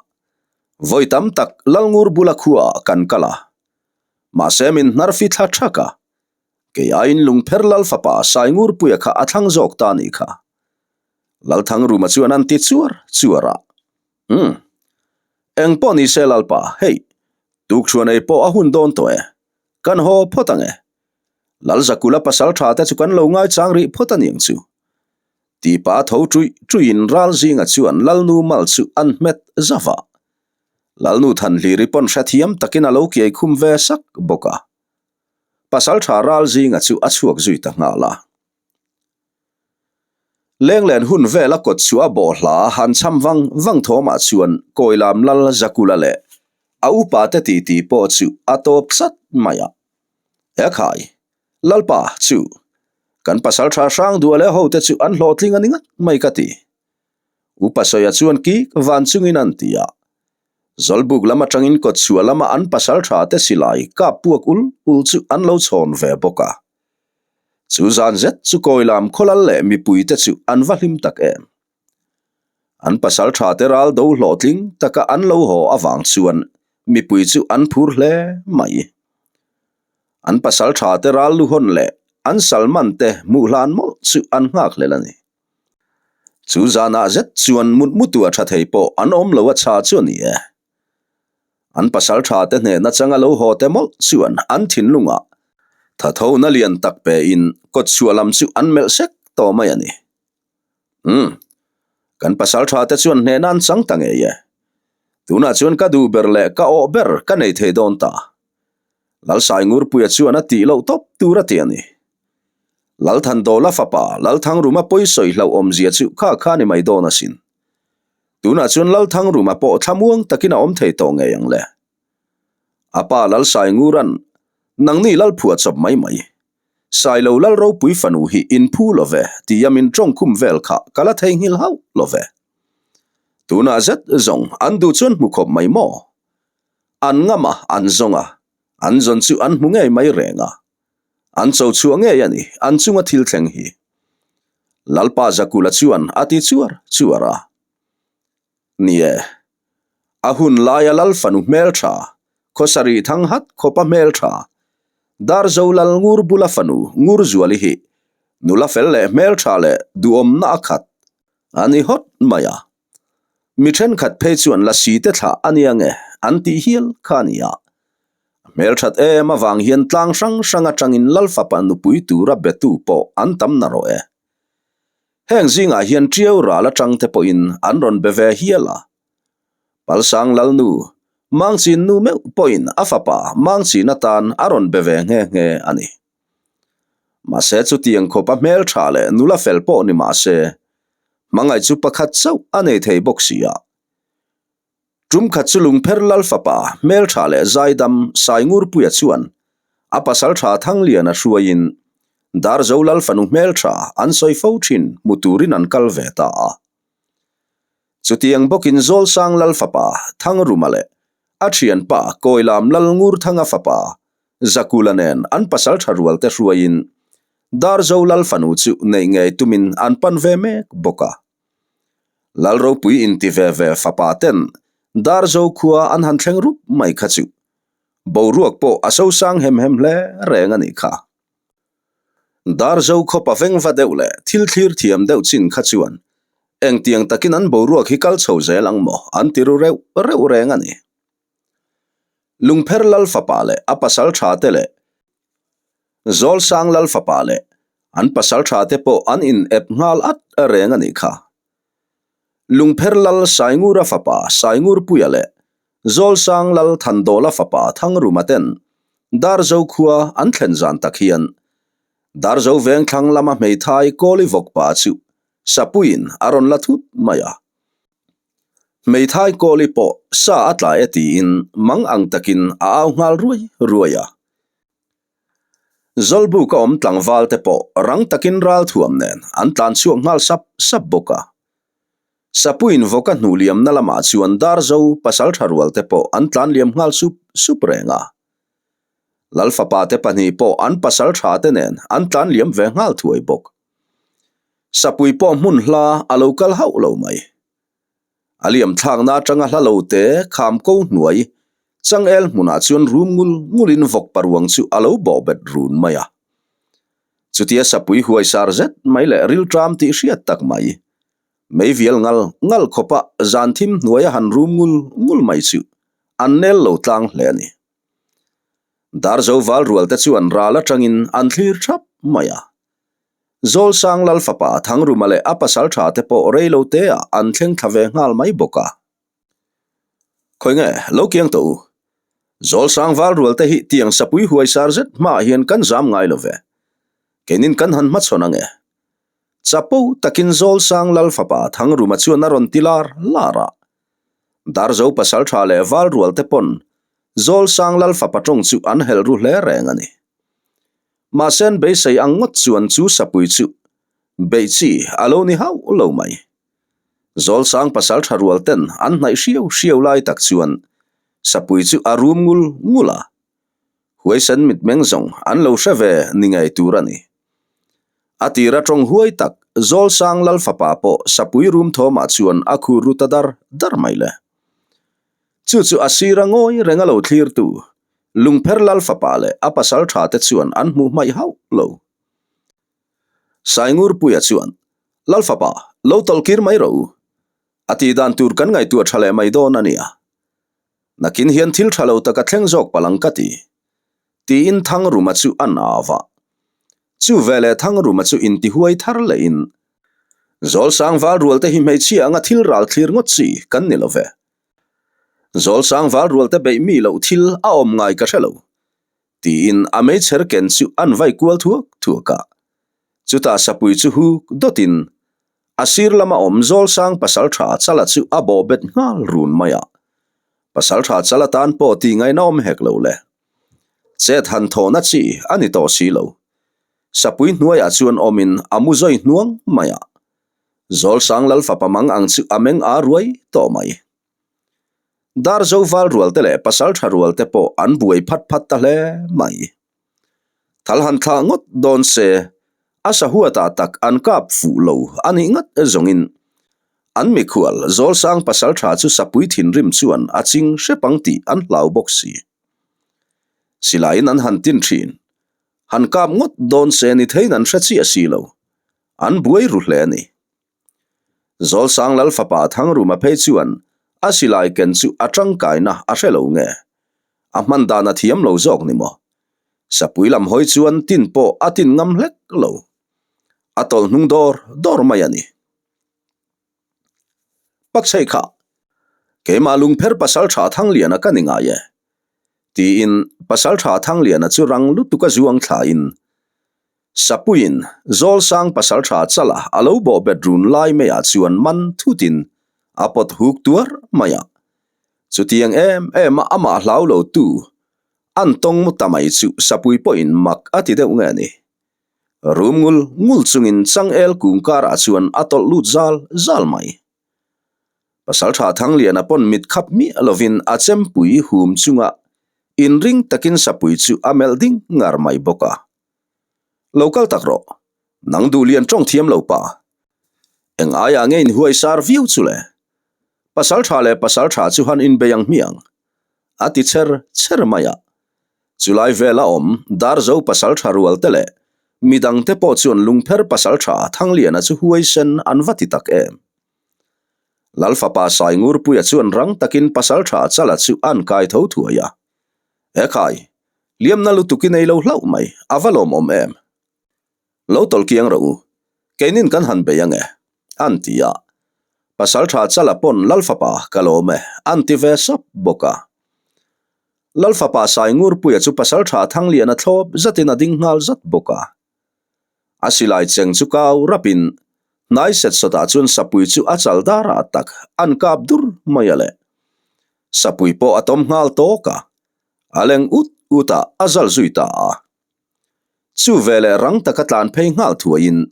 Vawi tam tak Lalngur bula khuaah kan kal a. Mahse min hnar fi thla thak a. Kei aiin Lungpher Lal fapa Saingurpuia kha a thlang zawk ta nih kha. Lalthangruma chuan an ti chuar chuar a. Umm. Eng pawh ni se Lalpa, hei, tukṭhuan ei pawh a hun dawn tawh e. Kan haw phawt ang e. Lalzakula pasal tha te chu kan lo ngaichang rih phawt a niang chu. Tipa tho ṭuih ṭuihin ral zinga chuan Lalnu mal chu an hmet zauh a. Lalnu Thanhliri pawn hrethiam takin a lo kiai khum ve sak bawk a. Pasal tha ral zinga chu a chhuak zui ta nghal a. Lenglen hun vela kawt chu a bawh hla han cham vang vang thawmah chuan Kawilam Lal Zakula leh a upa te titi pawh chu a tawp chat mai a. Ekhai, Lalpa chu kan pasal tha hrang duah leh hote chu an hlawhtling a ni ngat mai ka ti. Upa Sawia chuan kik van chungin an ti a. Zawlbuk lam atangin kawtchhuah lama an pasal tha te silai kap puak ul ul chu an lo chhawn ve bawk a. Chu zan zet chu Kawilam khawlal leh mipuite chu an va hlim tak em. An pasal tha te ral do hlawhtling taka an lo haw avang chuan mipui chu an phur hle mai. An pasal tha te ral luhawn leh an salman te hmuh hlan mawlh chu an nghak hlel a ni. Chu zanah zet chuan mutmutu a tha thei pawh an awm lo a chha chu a ni e. An pasal tha te hnehna changa lo haw te mawlh chuan an thinlungah thathona lian tak pein kawtchhuah lam chu an melh sek tawh mai a ni. Umm, kan pasal tha te chuan hnehna an chang ta ngei e. Tunah chuan ka duh ber leh ka awh ber ka nei thei dawn ta. Lalsaingurpuia chuan a tih loh tawp tur a ti a ni. Lalthandawla fapa Lalthangruma pawisawi hlauhawmzia chu kha kha ni mai dawn asin. Tunah chuan Lalthangruma pawh thlamuang takin a awm thei tawh ngei ang le. A pa Lalsaingura'n, Nangni Lalphuah chawp mai mai. Sailo Lal ropui fanu hi in phu lo ve tia min tawngkhum vel kha ka la theihnghilh hauh lo ve. Tunah zet zawng an duh chuan hmu khawp mai maw? An ngam a, an zawng a, an zawn chu an hmu ngei mai reng a. An cho chhuah ngei a ni, an chunga thil thleng hi. Lalpa Zakula chuan a ti chuar chuar a. Ni e. A hun laia Lal fanu hmeltha, Khawsarih Thanghat khawpa hmeltha, Darzo Lal Ngur bula fanu Ngurzuali hi nula fel leh hmeltha leh duhawmna a khat a ni hawt mai a. Mi thenkhat phei chuan lasi te thlah a nia nge an tih hial kha a ni a. A hmelthat em avang hian tlang hrang hrang atangin Lal fapa nupui tura betu pawh an tam narawh e. Heng zingah hian Tiau ral atang te pawhin an rawn be ve hial a. Palsang Lalnu, Mangchin nu meuh pawhin a fapa Mangchin atan a rawn be ve nghe nghe a ni. Mahse chutiang khawpa hmeltha leh nula fel pawh ni mahse, hmangaih chu pakhat chauh a nei thei bawk si a. Tum khat chu Lungpher Lal fapa hmeltha leh zaidam Saingurpuia chuan a pasaltha Thangliana hruaiin Darzo Lal fanu hmeltha an sawi fo thin hmu turin an kal ve ta a. Chutiang bawkin Zawlsang Lal fapa Thangruma leh a thianpa Kawilam Lal Ngurthanga fapa Zakula nen an pasaltha rualte hruaiin Darzo Lal fanu chu neih ngei tumin an pan ve mek bawk a. Lal ropui inti ve ve fapa ten Darzo khua an han thleng rup mai kha chu boruak pawh a sosang hem hem hle reng a nih kha. Darzo khawpa vengva deuh leh thil thlir thiam deuh chin kha chuan engtiang takin an boruak hi kal chho zel ang maw an ti ru reuh reuh reng a ni. Lungpher Lal fapa leh a pasal tha te leh Zawlsang Lal fapa leh an pasal tha te pawh an in ep nghal at reng a nih kha. Lungpher Lal Saingura fapa Saingurpuia leh Zawlsang Lal Thandawla fapa Thangruma ten Darzo khua an thlen zan tak hian Darzo vengthlang lama hmeithai Kawli vawkpa chu Sapuiin a rawn la thut mai a. Hmeithai Kawli pawh sa a tla e tiin mang ang takin a au nghal ruai ruai a. Zawlbuk a awm tlangval te pawh rang takin ralthuam nen an tlan chhuak nghal sap sap bawk a. Sapuiin vawka hnuh liamna lamah chuan Darzo pasaltha rual te pawh an tlan liam nghal sup sup reng a. Lalfapa te pahnih pawh an pasaltha te nen an tlan liam ve nghal thuai bawk. Sapui pawh hmun hla a lo kal hauh lo mai. A liam thlakna atanga hla lo te kham ko hnuai changel hmunah chuan rum ngul ngulin vawk paruang chu a lo bawh bet run mai a. Chutia sapui huaisar zet mai leh rilṭam tih hriat tak mai, meivial ngal ngal khawpa zan thim hnuaia han rum ngul ngul mai chu an nel lo tlang hle a ni. Darzo val rual te chuan ral atangin an thlir thap mai a. Zawlsang Lal fapa Thangruma leh a pasal tha te pawh rei lo te ah an thleng thla ve nghal mai bawk a. Khawi nge, lo kiang tawh u. Zawlsang val rual te hi tiang sapui huai sar zet hmaah hian kan zam ngai lo ve. Keinin kan han hmachhawn ange. Chapo takin Zawlsang Lal fapa Thangruma chuan a rawn ti lar lar a. Darzo pasal tha leh val rual te pawn Zawlsang Lal fapa tawng chu an helh ru hle reng a ni. Mahse an beisei ang ngawt chuan chu sapui chu beih chi a lo ni hauh lo mai. Zawlsang pasal tha rual ten an hnaih hriau hriau lai tak chuan sapui chu a rum ngul ngul a. Huaisen mitmeng zawng an lo hre ve ni ngei tur a ni. A tira tawng huai tak Zawlsang Lal fapa pawh sapui rum thawmah chuan a khur ru ta dar dar mai le. Chu chu a sira ngawi reng a lo thlirtu Lungpher Lal fapa leh a pasal tha te chuan an hmuh hmaih hauh lo. Saingurpuia chuan, Lal fapa, lo tawlhkir mai rawh u. A tih dan tur kan ngaihtuah tha leh mai dawn a nia. Nakin hian thil tha lo tak a thleng zawk palh ang ka ti. Tiin Thangruma chu a na vah. Chu veleh Thangruma chu intihuai thar lehin, Zawlsang val rual te hi hmeichhia anga thil ral thlir ngawt chi kan ni lo ve. Zawlsang val rual te beih mi loh thil a awm ngai ka hre lo, tiin a meichher ken chu an vai kual thuak thuak a. Chutah sapui chu huk dawtin a sir lama awm Zawlsang pasaltha chala chu a bawh bet nghal run mai a. Pasaltha chala tan pawh tih ngaihna awm hek lo le. Chet han thawhna chi a ni tawh si lo. Sapui hnuaiah chuan awmin a mu zawi hnuang mai a. Zawlsang Lal fapa mang ang chu a meng a ruai tawh mai. Darzo val rual te leh pasaltha rual te pawh an buai phat phat ta hle mai. Thal han thlah ngawt dawn se, a sahuatah tak an kap fuh lo a nih ngat zawngin. An mikhual Zawlsang pasalṭha chu sapui thinrim chuan a ching hrep ang tih an hlau bawk si. Silaiin an han tin ṭhin. Han kap ngawt dawn se ni theiin an hre chiah si lo. An buai ru hle a ni. Zawlsang Lal fapa Thangruma phei chuan a silai ken chu a tangkaina a hre lo nge? A hman dan a thiam lo zawk ni maw? Sapui lam hawi chuan tin pawh a tin ngam hlek lo. A tawlh hnung dawr dawr mai a ni. Pakchei kha, keimah lungpher Pasaltha Thangliana ka ni ngai e, tiin Pasaltha Thangliana chu rang lutuk a zuang thlain Sapuiin Zawlsang Pasaltha chala a lo bawh bet run lai maiah chuan man thutin a pawt huk tuar mai a. Chutiang em em a amah hlau lo tu an tawng mu ta mai chu Sapui pawhin mak a ti deuh nge ni. Rum ngul ngul chungin changel kung karah chuan a tawlh lut zal zal mai. Pasaltha Thangliana pawn mit khap miah lovin a chempui hum chunga inring takin sapui chu a melh ding ngar mai bawk a. Lo kal tak rawh, nang duh lian tawng thiam lo pa. Eng aiah nge inhuai sar viau chu le? Pasaltha leh pasaltha chu han inbei ang hmiang, a ti cher cher mai a. Chulai vela awm Darzo pasaltha rual te leh midangte pawh chuan lungpher pasaltha Thangliana chu huaisen an va ti tak em. Lalfapa Saingurpuia chuan rang takin pasaltha Chala chu an kai tho thuai a. Ekhai, liamna lutuk i nei lo hlauh mai, a va lawmawm em? Lo tawlh kiang rawh u, keinin kan han bei ange, an ti a. Pasaltha Chala pawn Lalfapa ka lawm e, an ti ve sap bawk a. Lalfapa Saingurpuia chu Pasaltha Thangliana thlawp zatin a ding nghal zat bawk a. A silai cheng chu kau rapin hnai set sawtah chuan sapui chu a chal darah tak an kap dur mai a le. Sapui pawh a tawm nghal tawk a, a leng ut ut a, a zal zui ta a. Chu veleh rang taka tlan phei nghal thuaiin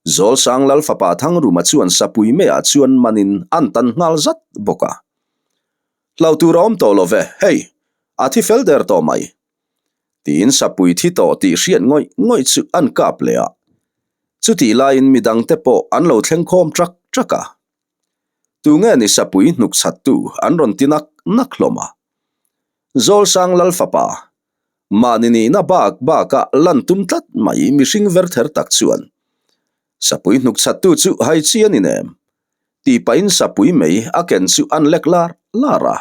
Zawlsang Lalfapa Thangruma chuan sapui meiah chuan manin an tan nghal zat bawk a. Hlau tur a awm tawh lo ve, hei, a thi fel der tawh mai. Tiin sapui thi tawh tih hriat ngawih ngawih chu an kap leh a. Chutih laiin midangte pawh an lo thleng khawm ṭak ṭak a. Tunge ni sapui hnuk chhattu an rawn ti nak nak hlawm a. Zawlsang Lalfapa Mahni nihna bak baka lan tum tlat mai mihring ver ther tak chuan sapui hnuk chhattu chu hai chi a ni nem tih pahin sapui mei a ken chu an lek lar lar a.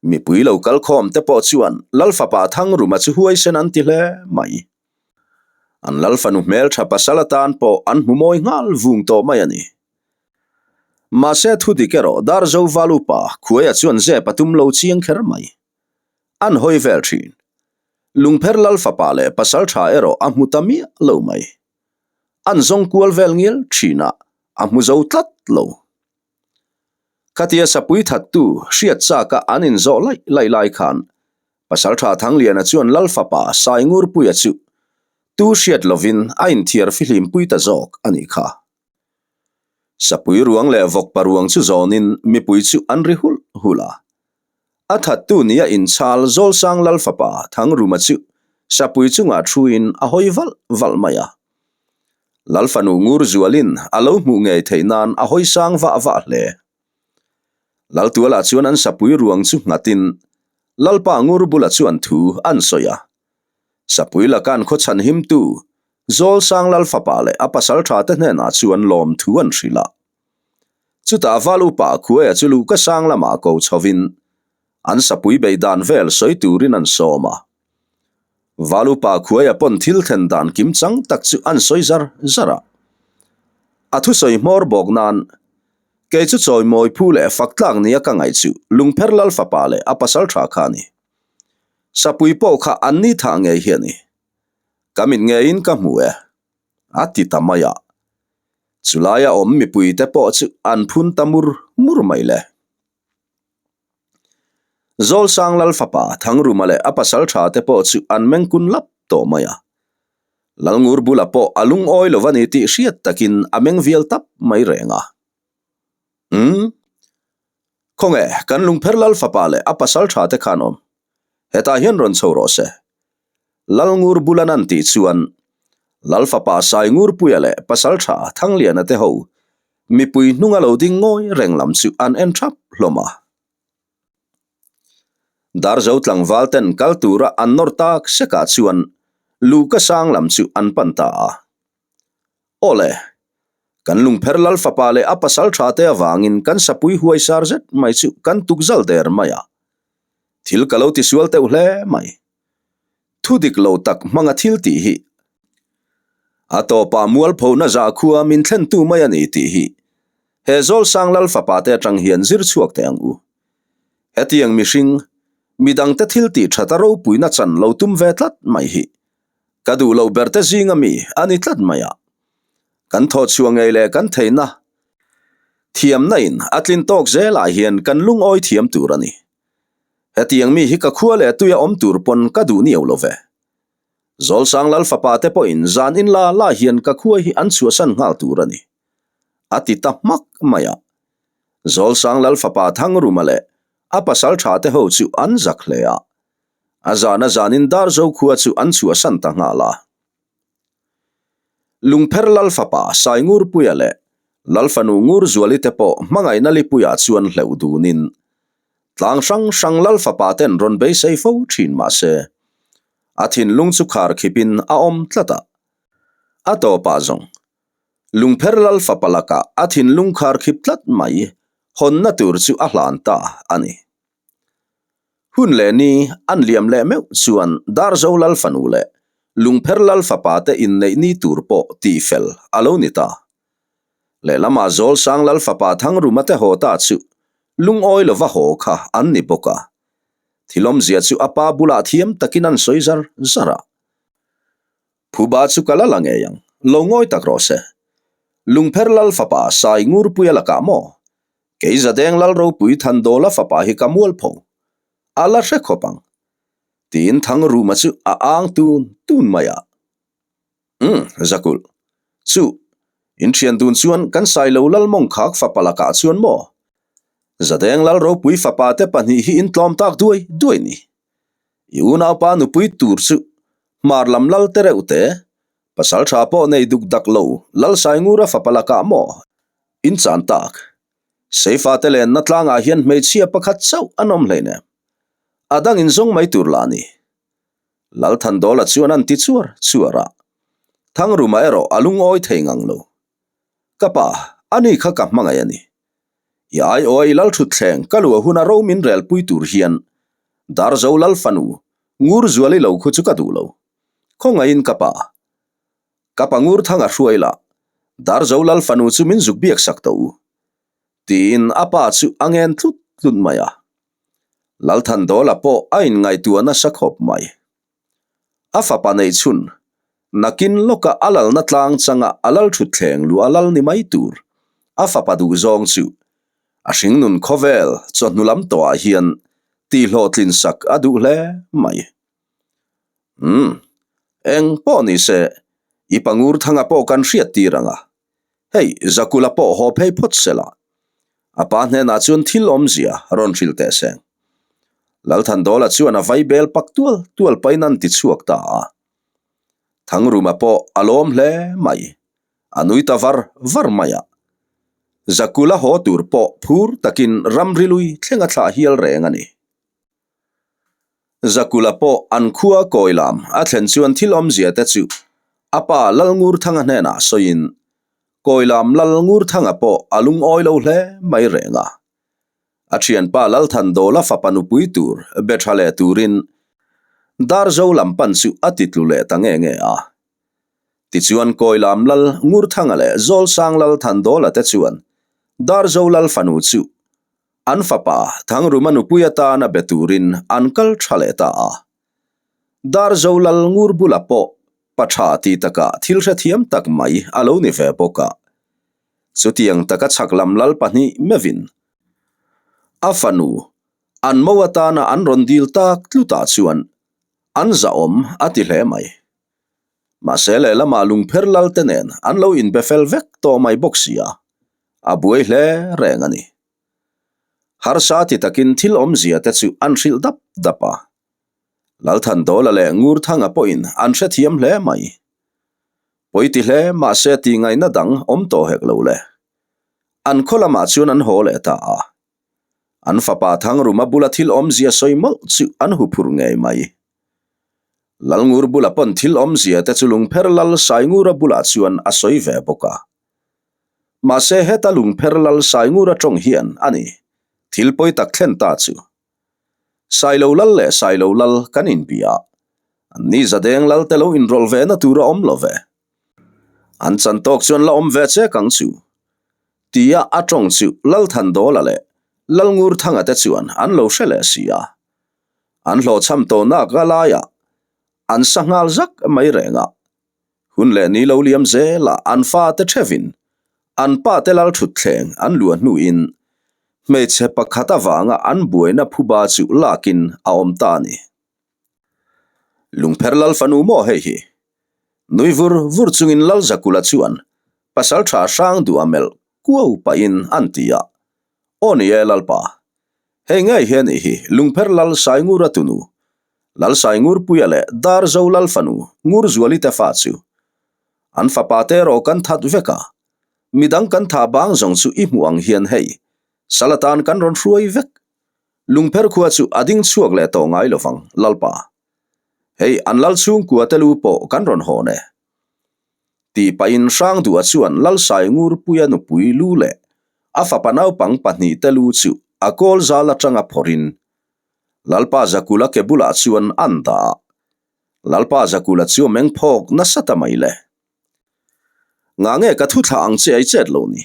Mipui lo kal khawm te pawh chuan Lalfapa Thangruma chu huaisen an ti hle mai. An Lalfanu hmeltha pasal atan pawh an hmu mawi nghal vung tawh mai a ni. Mahse thudik erawh Darzo Valupa khuaia chuan zep a tum lo chiang kher mai. An hawi vel thin. Lungpher lal fapa leh pasal tha erawh a hmu ta miah lo mai. An zawng kual vel ngial thin a, a hmu zo tlat lo. Khatia sapui thattu hriat chaka an inzawh laih laih lai khan Pasal tha Thangliana chuan lal fapa Saingurpuia chu tu hriat lovin a inthiar fihlimpui ta zawk a nih kha. Sapui ruang leh vawkpa ruang chu zawnin mipui chu an ri hulh hulh a. A thattu nia inchhal Zawlsang Lal fapa Thangruma chu sapui chungah thuin a hawi valh valh mai a. Lal fanu ngur zualin a lo hmuh ngei theih nan a hawi sang vah vah hle. Laltualah chuan an sapui ruang chu nghatin Lalpa ngur bula chuan thu an sawi a. Sapui lakan khaw chhan himtu Zawlsang Lal fapa leh a pasaltha te hnenah chuan lawm thu an hrilh a. Chutah val upa Khuaia chu luhka sang lamah ko chhovin an sapui bei dan vel sawi turin an sawm a. Val upa Khuaia pawn thil thlen dan kim chang tak chu an sawi zar zar a. A thusawi hmawr bawk nan, Kei chu chawimawi phu leh fak tlak nia ka ngaih chu Lungpher Lal fapa leh a pasal tha kha a ni. Sapui pawh kha an ni thah ngei hi a ni. Ka mit ngeiin ka hmu e. A ti ta mai a. Chulaia awm mipuite pawh chu an phun ta mur mur mai le. Zawlsang Lal fapa Thangruma leh a pasal tha te pawh chu an mengkun lap tawh mai a. Lalngur bula pawh a lungawi lo a ni tih hriat takin a meng vial tap mai reng a. Umm. Khawnge kan lungpher Lal fapa leh a pasal tha te khan awm. Hetah hian rawn chho rawh se. Lalngur bulan an tih chuan Lalfapa Saingurpuia leh Pasaltha Thangliana te ho Mipui hnunga lo ding ngawi reng lam chu an en thap hlawm a. Darzo tlangval ten kal tura an nawr tak sekah chuan Luka sang lam chu an pan ta a. Awle, kan lungpher lal fapa leh a pasal tha te avangin kan sapui huai sar zet mai chu kan tuk zal der mai a. Thil ka lo tisual teuh hle mai. Thu dik lo tak hmanga thil tih hi a tawpah mualphona zahkhua min thlentu mai a ni tih hi he Zawlsang Lal fapa te atang hian zir chhuak teh ang u. Hetiang mihring, midangte thil tih that a ropuina chan lo tum ve tlat mai hi ka duh loh ber te zinga mi a ni tlat mai a. Kan thawhchhuah ngei leh kan theihna thiamna in a tlin tawk zelah hian kan lungawi thiam tur a ni. Hetiang mi hi ka khua leh tuia awm tur pawn ka duh niau lo ve. Zawlsang Lal fapa te pawhin zan in la la hian ka khua hi an chhuahsan nghal tur a ni. A ti ta hmak mai a. Zawlsang Lal fapa Thangruma leh a pasal tha te ho chu an zak hle a. A zan a zanin Darzo khua chu an chhuahsan ta nghal a. Lungpher Lal fapa Saingurpuia leh Lal fanu Ngurzuali te pawh hmangaihna lipuiah chuan hleuh dunin tlang hrang hrang Lal fapa ten rawn beisei fo thin mah se, a thinlung chu khar khipin a awm tlat a. A tawpah zawng, Lungpher Lal fapa lakah a thinlung khar khip tlat mai hawnna tur chu a hlan ta a ni. Hun leh ni an liam leh meuh chuan Darzo Lal fanu leh Lungpher Lal fapa te inneih ni tur pawh tihfel a lo ni ta. Lehlamah Zawlsang Lal fapa Thangruma te haw ta chu lungawi lova haw kha an ni bawk a. Thilawmzia chu a pa bulah thiam takin an sawi zar zar a. Phuba chu ka la la ngei ang, lo ngawi tak rawh se. Lungpher Lal fapa Sai Ngurpuia lakah maw? Kei Zadeng Lal ropui Thandawla fapa hi ka mualpho. A la hre khawp ang. Tiin Thangruma chu a ang tun tun mai a. Umm, Zakulh. Chu, in thian dun chuan kan Sailo Lal Mawngkhak fapa lakah chuan maw? Zadeng Lal ropui fapa te pahnih hi in tlawm tak duai duai ni. I unaupa nupui tur chu Hmar lam lal te reuh te, pasal tha pawh nei duk dak lo Lal Saingura fapa lakah maw? In chan tak. Seifa te lenna tlangah hian hmeichhia pakhat chauh an awm hleinem. A dang in zawng mai tur lah a ni. Lalthandawla chuan an ti chuar chuar a. Thangruma erawh a lungawi thei ngang lo. Ka pa, ani kha ka hmangaih a ni. I aiawh a i lalthutthleng ka luah huna ro min relpui tur hian Darzo Lalfanu Ngurzuali lo khu chu ka duh lo. Khawngaihin ka pa. Ka pa Ngurthanga hruai lah, Darzo Lal fanu chu min zuk biak sak tawh u. Tiin a pa chu a ngen tlut tlut mai a. Lalthandawla pawh a inngaihtuah nasa khawp mai. A fapa neih chhun, nakin lawka a lalna tlang changa a lal thutthleng luah lal ni mai tur, a fapa duhzawng chu a hringnun khawvel chawhnu lam tawhah hian tihhlawhtlin sak a duh hle mai. Umm, eng pawh ni se, i pangur thanga pawh kan hriat tir ang a. Hei, Zakula pawh haw phei phawt se la. A pa hnenah chuan thil awmzia rawn hrilh teh seng. Lalthandawla chuan a vai bel pak tual tual pahin an ti chhuak ta a. Thangruma pawh a lawm hle mai, a nui ta var var mai a. Zakula haw tur pawh phur takin ramri lui thleng a thlah hial reng a ni. Zakula pawh an khua kawi lam a thlen chuan thil awmzia te chu a pa Lalngurthanga hnenah sawiin kawi lam Lalngurthanga pawh a lungawi lo hle mai reng a. A thianpa Lalthandawla fapa nupui tur be tha leh turin Darzo lam pan chu a ti tlu leh ta nge nge a. Tichuan kawi lam Lal Ngurthanga leh Zawlsang Lalthandawla te chuan Darzo Lal fanu chu An fapa Thangruma nupui atana be turin an kal tha leh ta a. Darzo Lal Ngur bula pawh pa tha ti taka thil hrethiam tak mai a lo ni ve bawk a. Chutiang taka chhak lam lal pahnih meuhin a fanu an mo atana an rawn dil tak tlutah chuan an zahawm a ti hle mai. Mahse lehlamah lungpher lal te nen an lo inbe fel vek tawh mai bawk si a, a buai hle reng a ni. Harsa ti takin thil awmzia te chu an hrilh dap dap a. Lalthandawla leh Ngurthanga pawhin an hrethiam hle mai. Pawi ti hle mahse tih ngaihna dang awm tawh hek lo le. An khaw lamah chuan an haw leh ta a. An fapa Thangruma bula thil awmzia sawi mawlh chu an huphurh ngei mai. Lalngur bula pawn thil awmzia te chu Lungpher Lal Saingura bulah chuan a sawi ve bawk a. Mahse heta Lungpher Lal Saingura tawng hian a ni thil pawi tak thlen ta chu. Sailo Lal leh Sailo Lal kan inbia a, anni Zadeng Lal te lo inrawlh ve na tur a awm lo ve. An chan tawk chuan la awm ve chek ang chu. Tia a tawng chu Lalthandawla leh Lalngurthanga te chuan an lo hre leh si a. An hlawhchham tawh nak a laiah an sa nghal zak mai reng a. Hun leh ni lo liam zelah an fate thevin an pate lal thutthleng an luah hnuin hmeichhe pakhat avanga an buaina phuba chu lakin a awm ta a ni. Lungpher lal fanu maw hei hi? Nui vur vur chungin Lal Zakula chuan pasal tha hrang duh a melh kuau pahin an ti a. Aw ni e Lalpa, hei ngei hi a nih hi Lungpher Lal Saingura tunu, Lal Saingurpuia leh Darzo Lal fanu Ngurzuali te fa chu. An fapa te erawh kan that vek a, midang kan thah bang zawng chu i hmuh ang hian hei, sal atan kan rawn hruai vek. Lungpher khua chu a ding chhuak leh tawh ngai lovang, Lalpa. Hei an lal chhungkua te lu pawh kan rawn hawn e. Tih pahin Hrangduha chuan Lalsaingurpuia nupui lu leh a fapa naupang pahnihte lu chu a kawl zal atanga phawrhin Lalpa Zakula ke bulah chuan an dah a. Lalpa Zakula chu a meng phawk nasa ta mai le. Ngah nge ka thu thlah ang che ai chet lo ni?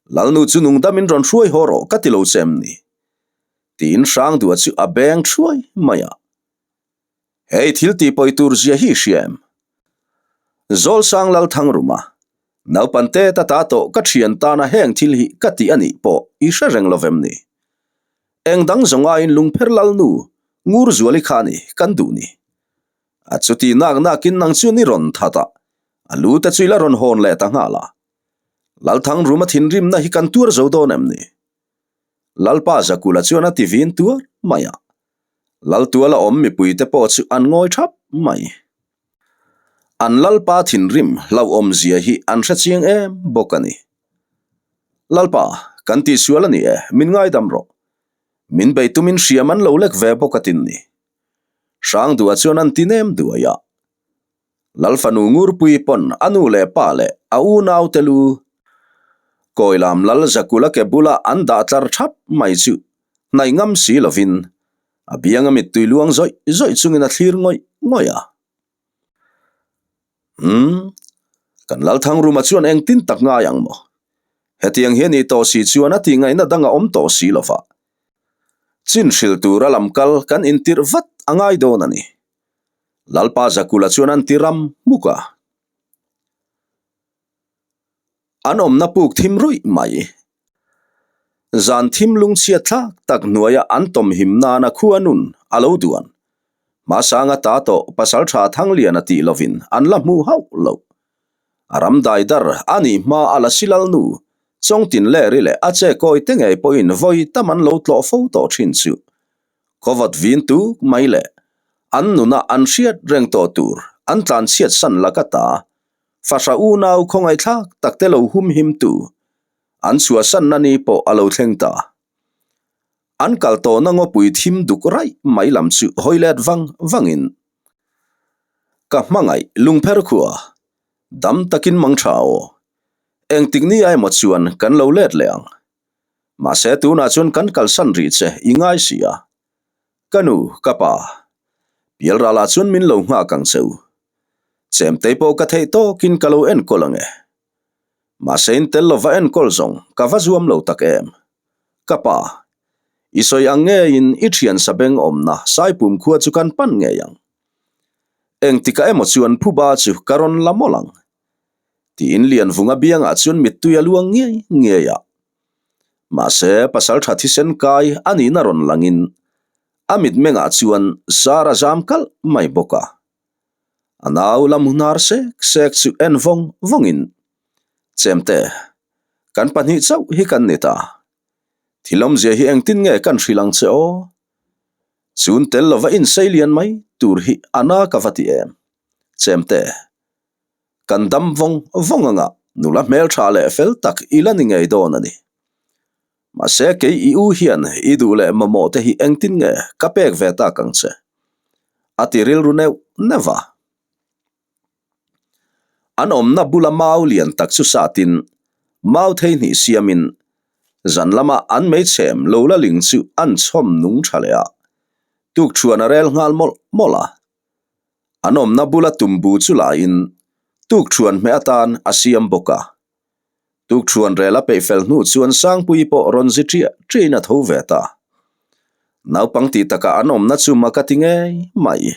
Lalnu chu nungdamin rawn hruai haw rawh ka ti lo che em ni? Tiin Hrangduha chu a beng thuai mai a. Hei thil tih pawi tur zia hi hria em? Zawlsang Lalthangruma, Naupan te ta ta tawh ka thian tana heng thil hi ka tih a nih pawh i hre reng lo vem ni? Eng dang zawng aiin Lungpher Lalnu Ngurzuali kha ni kan duh ni. A chuti nak nakin nang chu ni rawn that a, a lu te chu i la rawn hawn leh ta nghal a. Lalthangruma thinrimna hi kan tuar zo dawn em ni? Lalpa Zakula chuan a ti vin tuar mai a. Laltuala awm mipuite pawh chu an ngawi thap mai. An Lalpa thinrim hlauhawmzia hi an hre chiang em bawk a ni. Lalpa, kan tihsual a ni e, min ngaidam rawh. Min bei tumin hriam an lo lek ve bawk a tin ni. Hrangdua chuan an ti nem duai a. Lal fanu Ngurpui pawn a nu leh pa leh a unaute lu Kawilam Lal Zakula ke bula an dah tlar thap mai chu hnaih ngam si lovin a bianga mittui luang zawih zawih chungin a thlir ngawih ngawih a. Umm, kan Lalthangruma chuan engtin tak ngai ang maw? Hetiang hi a nih tawh si chuan a tihngaihna dang a awm tawh si lova. Chin hrilh tura lam kal kan intirh vat a ngai dawn a ni. Lalpa Zakula chuan an ti ram hmuk a. An awmna puk thim ruih mai. Zan thim lungchhiat thlak tak hnuaia an tawmhim nana khua nun a lo duan. Hmasanga ta tawh Pasaltha Thangliana tih lovin an la hmu hauh lo. A ram dai dar a nih hma a la silal nu Chawngtin Leri leh a che kawi te ngei pawhin vawi tam an lo tlawh fo tawh thin chu. Khawvat vin tuk mai leh an nuna an hriat reng tawh tur an tlanchhiat san laka ta fahra unau khawngaihthlak takte lo humhim tu an chhuahsanna ni pawh a lo thleng ta. An kal tawhna ngawpui thim duk raih mai lam chu hawi let vang vangin ka hmangaih lungpher khua dam takin mang tha aw. Engtik ni emaw chuan kan lo let leh ang. Mahse tunah chuan kan kalsan rih che i ngai si a. Ka nu, ka pa. Pialralah chuan min lo nghak ang che u. Chemtei pawh ka theih tawkin ka lo enkawl ang e. Mahse in tel lova enkawl zawng ka va zuam lo tak em. Ka pa, i sawi ang ngeiin i thian sabeng awmna Saipum khua chu kan pan ngei ang. Engtikah emaw chuan phuba chu ka rawn la mawlh ang. Tiin Lianvunga biangah chuan mittui a luang ngiai ngiai a. Mahse, pasal tha thisen kai a nihna rawn langin a mitmengah chuan zar a zam kalh mai bawk a. A nau la mu hnar sek sek chu en vawng vawngin, Chemte, kan pahnih chauh hi kan ni ta. Thil awmzia hi engtin nge kan hrilh ang che aw? Chun tel lova insei lian mai tur hi a na ka va ti em? Chemte, Kan dam vawng vawng anga. Nula hmeltha leh fel tak i la ni ngei dawn a ni. Mahse kei i u hian i duh leh mamawh te hi engtin nge ka pek ve tak ang che? A ti rilru neuh neuh a. An awmna bula mau lian tak chu satin mau thei hnih siamin zan lama an meichhem lo la ling chu an chhawm nung tha leh a, tukṭhuan a rel nghal mawlh mawlh a. An awmna bula tumbu chu lain tukṭhuan hmeh atan a siam bawk a. Tukṭhuan rel a peih fel hnu chuan Sangpuii pawh rawn zi ṭiah ṭiahin a tho ve ta. Naupang tih takah an awmna chu mak a ti ngei mai.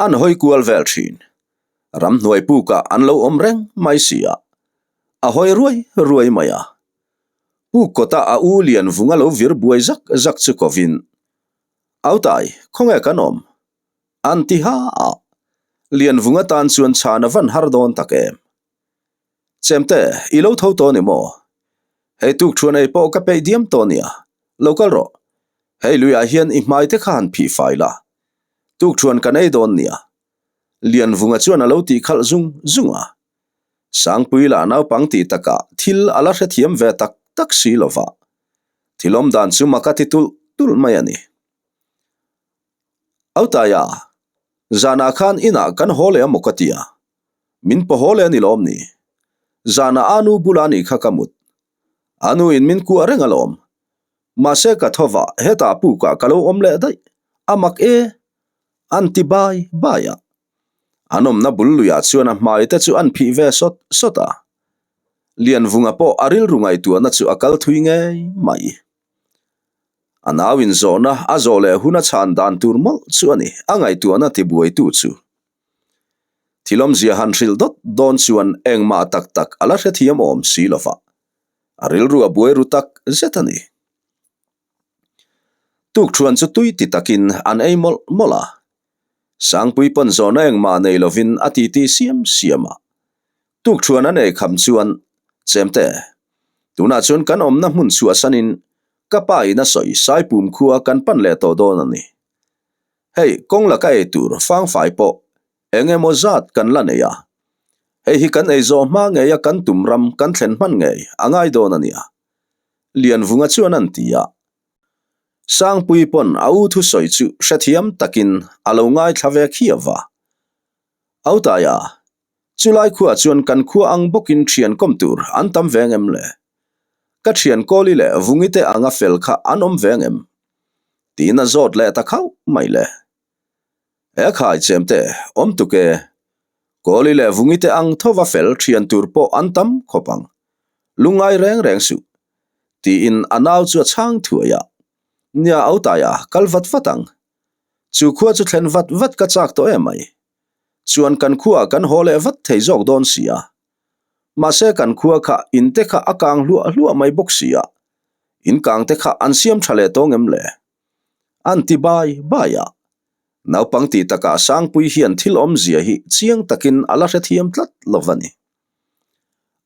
An hawi kual vel thin. Ramhnuai pukah an lo awm reng mai si a, a hawi ruai ruai mai a. Puk kawta a u lian vung a lo vir buai zak zak chu kovin, Autai, khawnge kan awm? An ti ha a. Lianvung atan chuan chhan a van har dawn tak em? Chemte, i lo tho tawh ni maw? Hei tukṭhuan ei pawh ka peih diam tawh nia, lo kal rawh. Hei luiah hian i hmai te kha han phih fai la. Tukṭhuan kan ei dawn nia. Lianvunga chuan a lo tih khalh zung zung a. Sangpui lah naupang tih takah thil a la hrethiam ve tak tak si lo va. Thil awm dan chu mak a ti tulh tulh mai a ni. Autaia, zanah khan inah kan haw leh a maw ka ti a. Min paw haw leh a ni lawm ni? Zanah a nu bula ni kha ka mut. A nu in min kuah reng alawm. Mahse ka tho vah hetah pukah ka lo awm leh daih. A mak e! An ti bai bai a. An awmna bul luiah chuan a hmai te chu an phih ve sawt sawt a. Lianvunga pawh a rilru ngaihtuahna chu a kal thui ngei mai. A nau inzawhna a zawh leh hun a chhan dan tur mawlh chu a ni, a ngaihtuahna tibuaitu chu. Thil awmzia han hrilh dawt dawn chuan engmah tak tak a la hrethiam awm si lo va, a rilru a buai ru tak zet a ni. Tukṭhuan chu tui ti takin an ei mawlh mawlh a, Sangpui pawn zawhna engmah nei lovin a titi siam siam a. Tukṭhuan an ei kham chuan, Chemte, tunah chuan kan awmna hmun chhuahsanin ka pa in a sawi Saipum khua kan pan leh tawh dawn a ni. Hei, kawng laka ei tur fangfai pawh eng emaw zat kan la nei a. Hei hi kan ei zawh hma ngeia kan tum ram kan thlen hman ngei a ngai dawn a nia. Lianvunga chuan an ti a. Sangpui pawn a u thusawi chu hrethiam takin a lo ngaithla ve khiau va. Autaia, chulai khuaah chuan kan khua ang bawkin thian kawm tur an tam ve ngem le? Ka thian Kawli leh Vungi te anga fel kha an awm ve ngem? Tiin a zawt leh ta khauh mai le. He khai chemte awm tuk e. Kawli leh Vungi te ang thova fel thian tur pawh an tam khawp ang. Lungngai reng reng suh. Tiin a nau chu a chhang thuai a. Nia Autaia, kal vat vat ang. Chu khua chu thlen vat vat ka chak tawh em mai. Chuan kan khuaah kan haw leh vat thei zawk dawn si a. Mahse kan khua kha in te kha a kang hluah hluah mai bawk si a. In kang te kha an siam tha leh tawng em le? An ti bai bai a. Naupang tih takah Sangpui hian thil awmzia hi chiang takin a la hrethiam tlat lo va ni.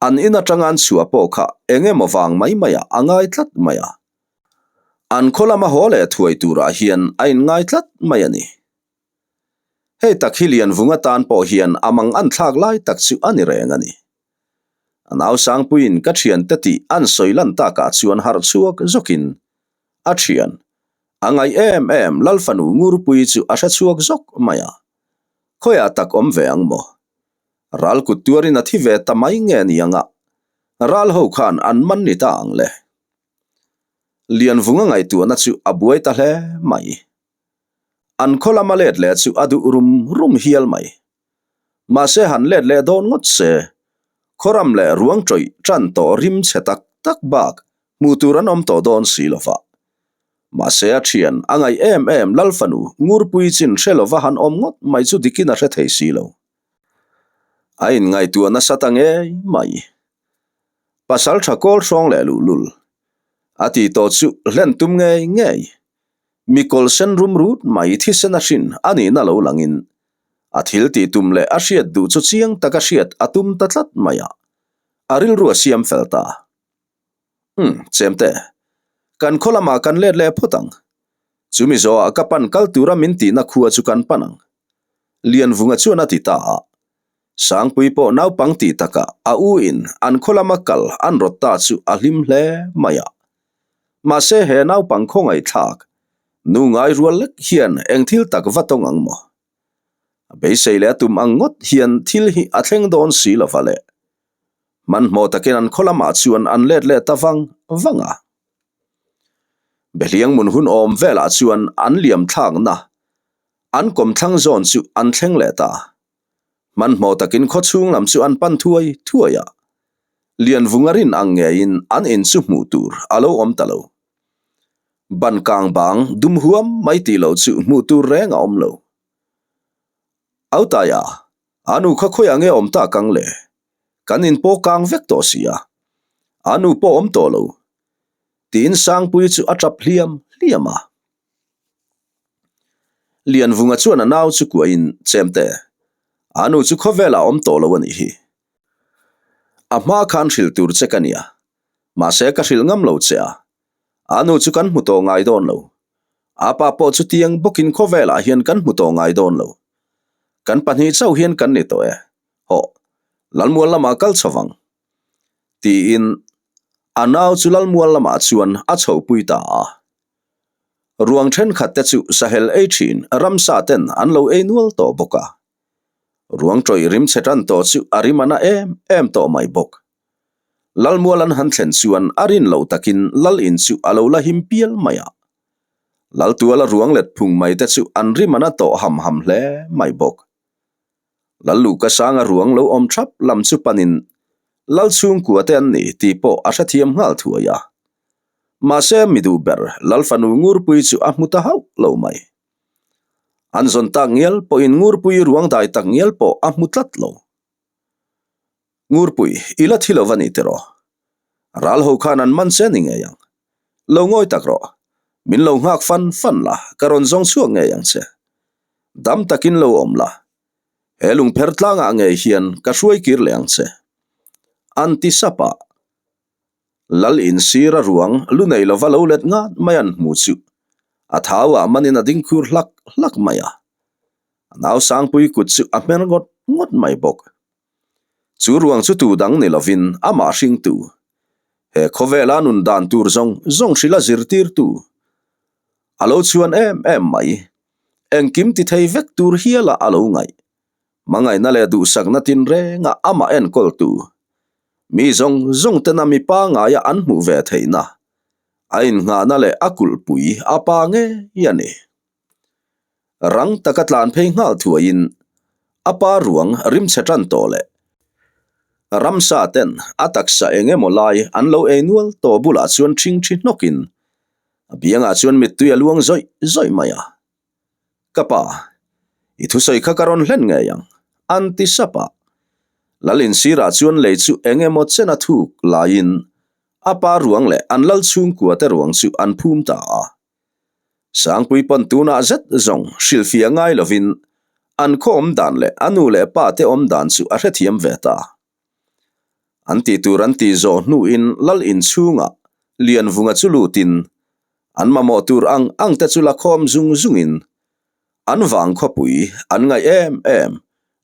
An in atanga an chhuah pawh kha eng emaw vang mai maiah a ngai tlat mai a. An khaw lama haw leh thuai turah hian a inngai tlat mai a ni. Hei tak hi Lianvung atan pawh hian a mang an thlak lai tak chu a ni reng a ni. A nau Sangpuiin ka thiante tih an sawi lan takah chuan harh chhuak zawkin a thian, a ngaih em em Lalfanu Ngurpuii chu a hre chhuak zawk mai a. Khawiah tak awm ve ang maw? Ral kut tuarin a thi ve ta mai nge ni anga ral ho khan an man ni ta ang le. Lianvunga ngaihtuahna chu a buai ta hle mai. An khaw lama let leh chu a duh rum rum hial mai. Mahse han let leh dawn ngawt se, khawram leh ruang tawih tan tawh rim chhe tak tak bak hmuh tur an awm tawh dawn si lo va. Mahse a thian a ngaih em em Lalfanu Ngurpui chin hre lova han awm ngawt mai chu dikin a hre thei si lo. A inngaihtuah nasa ta ngei mai. Pasal tha kawl hrawng leh luhlul a tih tawh chu hlen tum ngei ngei. Mi kawl sen rum rut mai thisen a hrin a nihna lo langin a thil tih tum leh a hriat duh chu chiang taka hriat a tum ta tlat mai a, a rilru a siam fel ta. Umm, chemte, kan khaw lamah kan let leh phawt ang. Chumi zawhah ka pan kal tura min tihna khua chu kan pan ang. Lianvunga chuan a ti ta a. Sangpui pawh naupang tih takah a u in an khaw lama kal an rawt ta chu a hlim hle mai a. Mahse he naupang khawngaihthlak nu ngai rual lek hian eng thil tak va tawng ang maw? A beisei leh a tum ang ngawt hian thil hi a thleng dawn si lo va le. Hmanhmawh takin an khaw lamah chuan an let leh ta vang vang a. Behliang mun hun awm velah chuan an liam thlakna an kawmthlang zawn chu an thleng leh ta. Hmanhmawh takin khaw chhung lam chu an pan thuai thuai a. Lianvunga rin ang ngeiin an in chu hmuh tur a lo awm ta lo. Ban kang bang dum huam mai tih loh chu hmuh tur reng a awm lo. Autaia, a nu kha khawiah nge awm tak ang le? Kan in pawh kang vek tawh si a, a nu pawh awm tawh lo. Tiin Sangpuii chu a tap hliam hliam a. Lianvunga chuan a nau chu kuahin, Chemte, a nu chu khawvelah awm tawh lo a nih hi. A hma khan hrilh tur che ka nia, mahse ka hrilh ngam lo che a. A nu chu kan hmu tawh ngai dawn lo. A pa pawh chutiang bawkin khawvelah hian kan hmu tawh ngai dawn lo. Kan pahnih chauh hian kan ni tawh e. Hawh, Lalmual lamah kal chho vang. Tiin a nau chu Lalmual lamah chuan a chhohpui ta a. Ruang thenkhat te chu sahel ei thin ramsa ten an lo ei nual tawh bawk a. Ruang tawih rim chhe tan tawh chu a rim a na em em tawh mai bawk. Lalmual an han thlen chuan a rin loh takin Lal in chu a lo la him pial mai a. Laltuala ruang let phung mai te chu an rim a na tawh ham ham hle mai bawk. Lalluka sanga ruang lo awm thap lam chu panin Lal chhungkua te an ni tih pawh a hrethiam nghal thuai a. Mahse mi duh ber Lal fanu Ngurpui chu a hmu ta hauh lo mai. An zawn tak ngial pawhin Ngurpui ruang dai tak ngial pawh a hmu tlat lo. Ngurpui, i la thi lo va ni tiraw? Ral ho khan an man che ni ngei ang. Lo ngawi tak rawh. Min lo nghak fan fan la, ka rawn zawng chhuak ngei ang che. Dam takin lo awm la. He lungpher tlangah ngei hian ka hruai kir leh ang che. An ti sap a. Lal insir a ruang lu nei lova lo let ngat mai an hmu chu a thau ah manin a ding khur hlak hlak mai a. A nau Sangpui kut chu a hmer ngawt ngawt mai bawk. Chu ruang chu tu dang ni lovin amah hringtu, he khawvela nun dan tur zawng zawng hrila zirtirtu a lo chhuan em em mai. Engkim ti thei vek tur hiala a lo ngaih. Hmangaihna leh duhsakna tinrenga amah enkawltu, mi zawng zawng tena mi pangaia an hmuh ve theihna, a innghahna leh a kulhpui a pa ngei a ni. Rang taka tlan phei nghal thuaiin a pa ruang rim chhe tan tawh leh ramsa ten a taksa eng emaw lai an lo ei nual tawh bulah chuan ṭhing ṭhi hnawkin a biangah chuan mittui a luang zawih zawih mai a. Ka pa, i thusawi kha ka rawn hlen ngei ang, an ti sap a. Lal insirah chuan lei chu eng emaw chen a thuk laiin a pa ruang leh an lal chhungkua te ruang chu an phum ta a. Sangpui pawn tunah zet zawng hrilhfiah ngai lovin an khaw awm dan leh a nu leh pa te awm dan chu a hrethiam ve ta. An tih tur an tih zawh hnuin lal inchhungah Lianvunga chu lutin an mamawh tur ang ang te chu la khawm zung zungin an vang khawpui an ngaih em em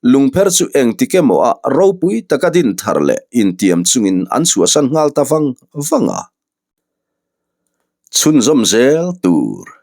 lungpher chu engtik emaw ah ropui taka din thar leh intiam chungin an chhuahsan nghal ta vang vang a. Chhunzawm zel tur.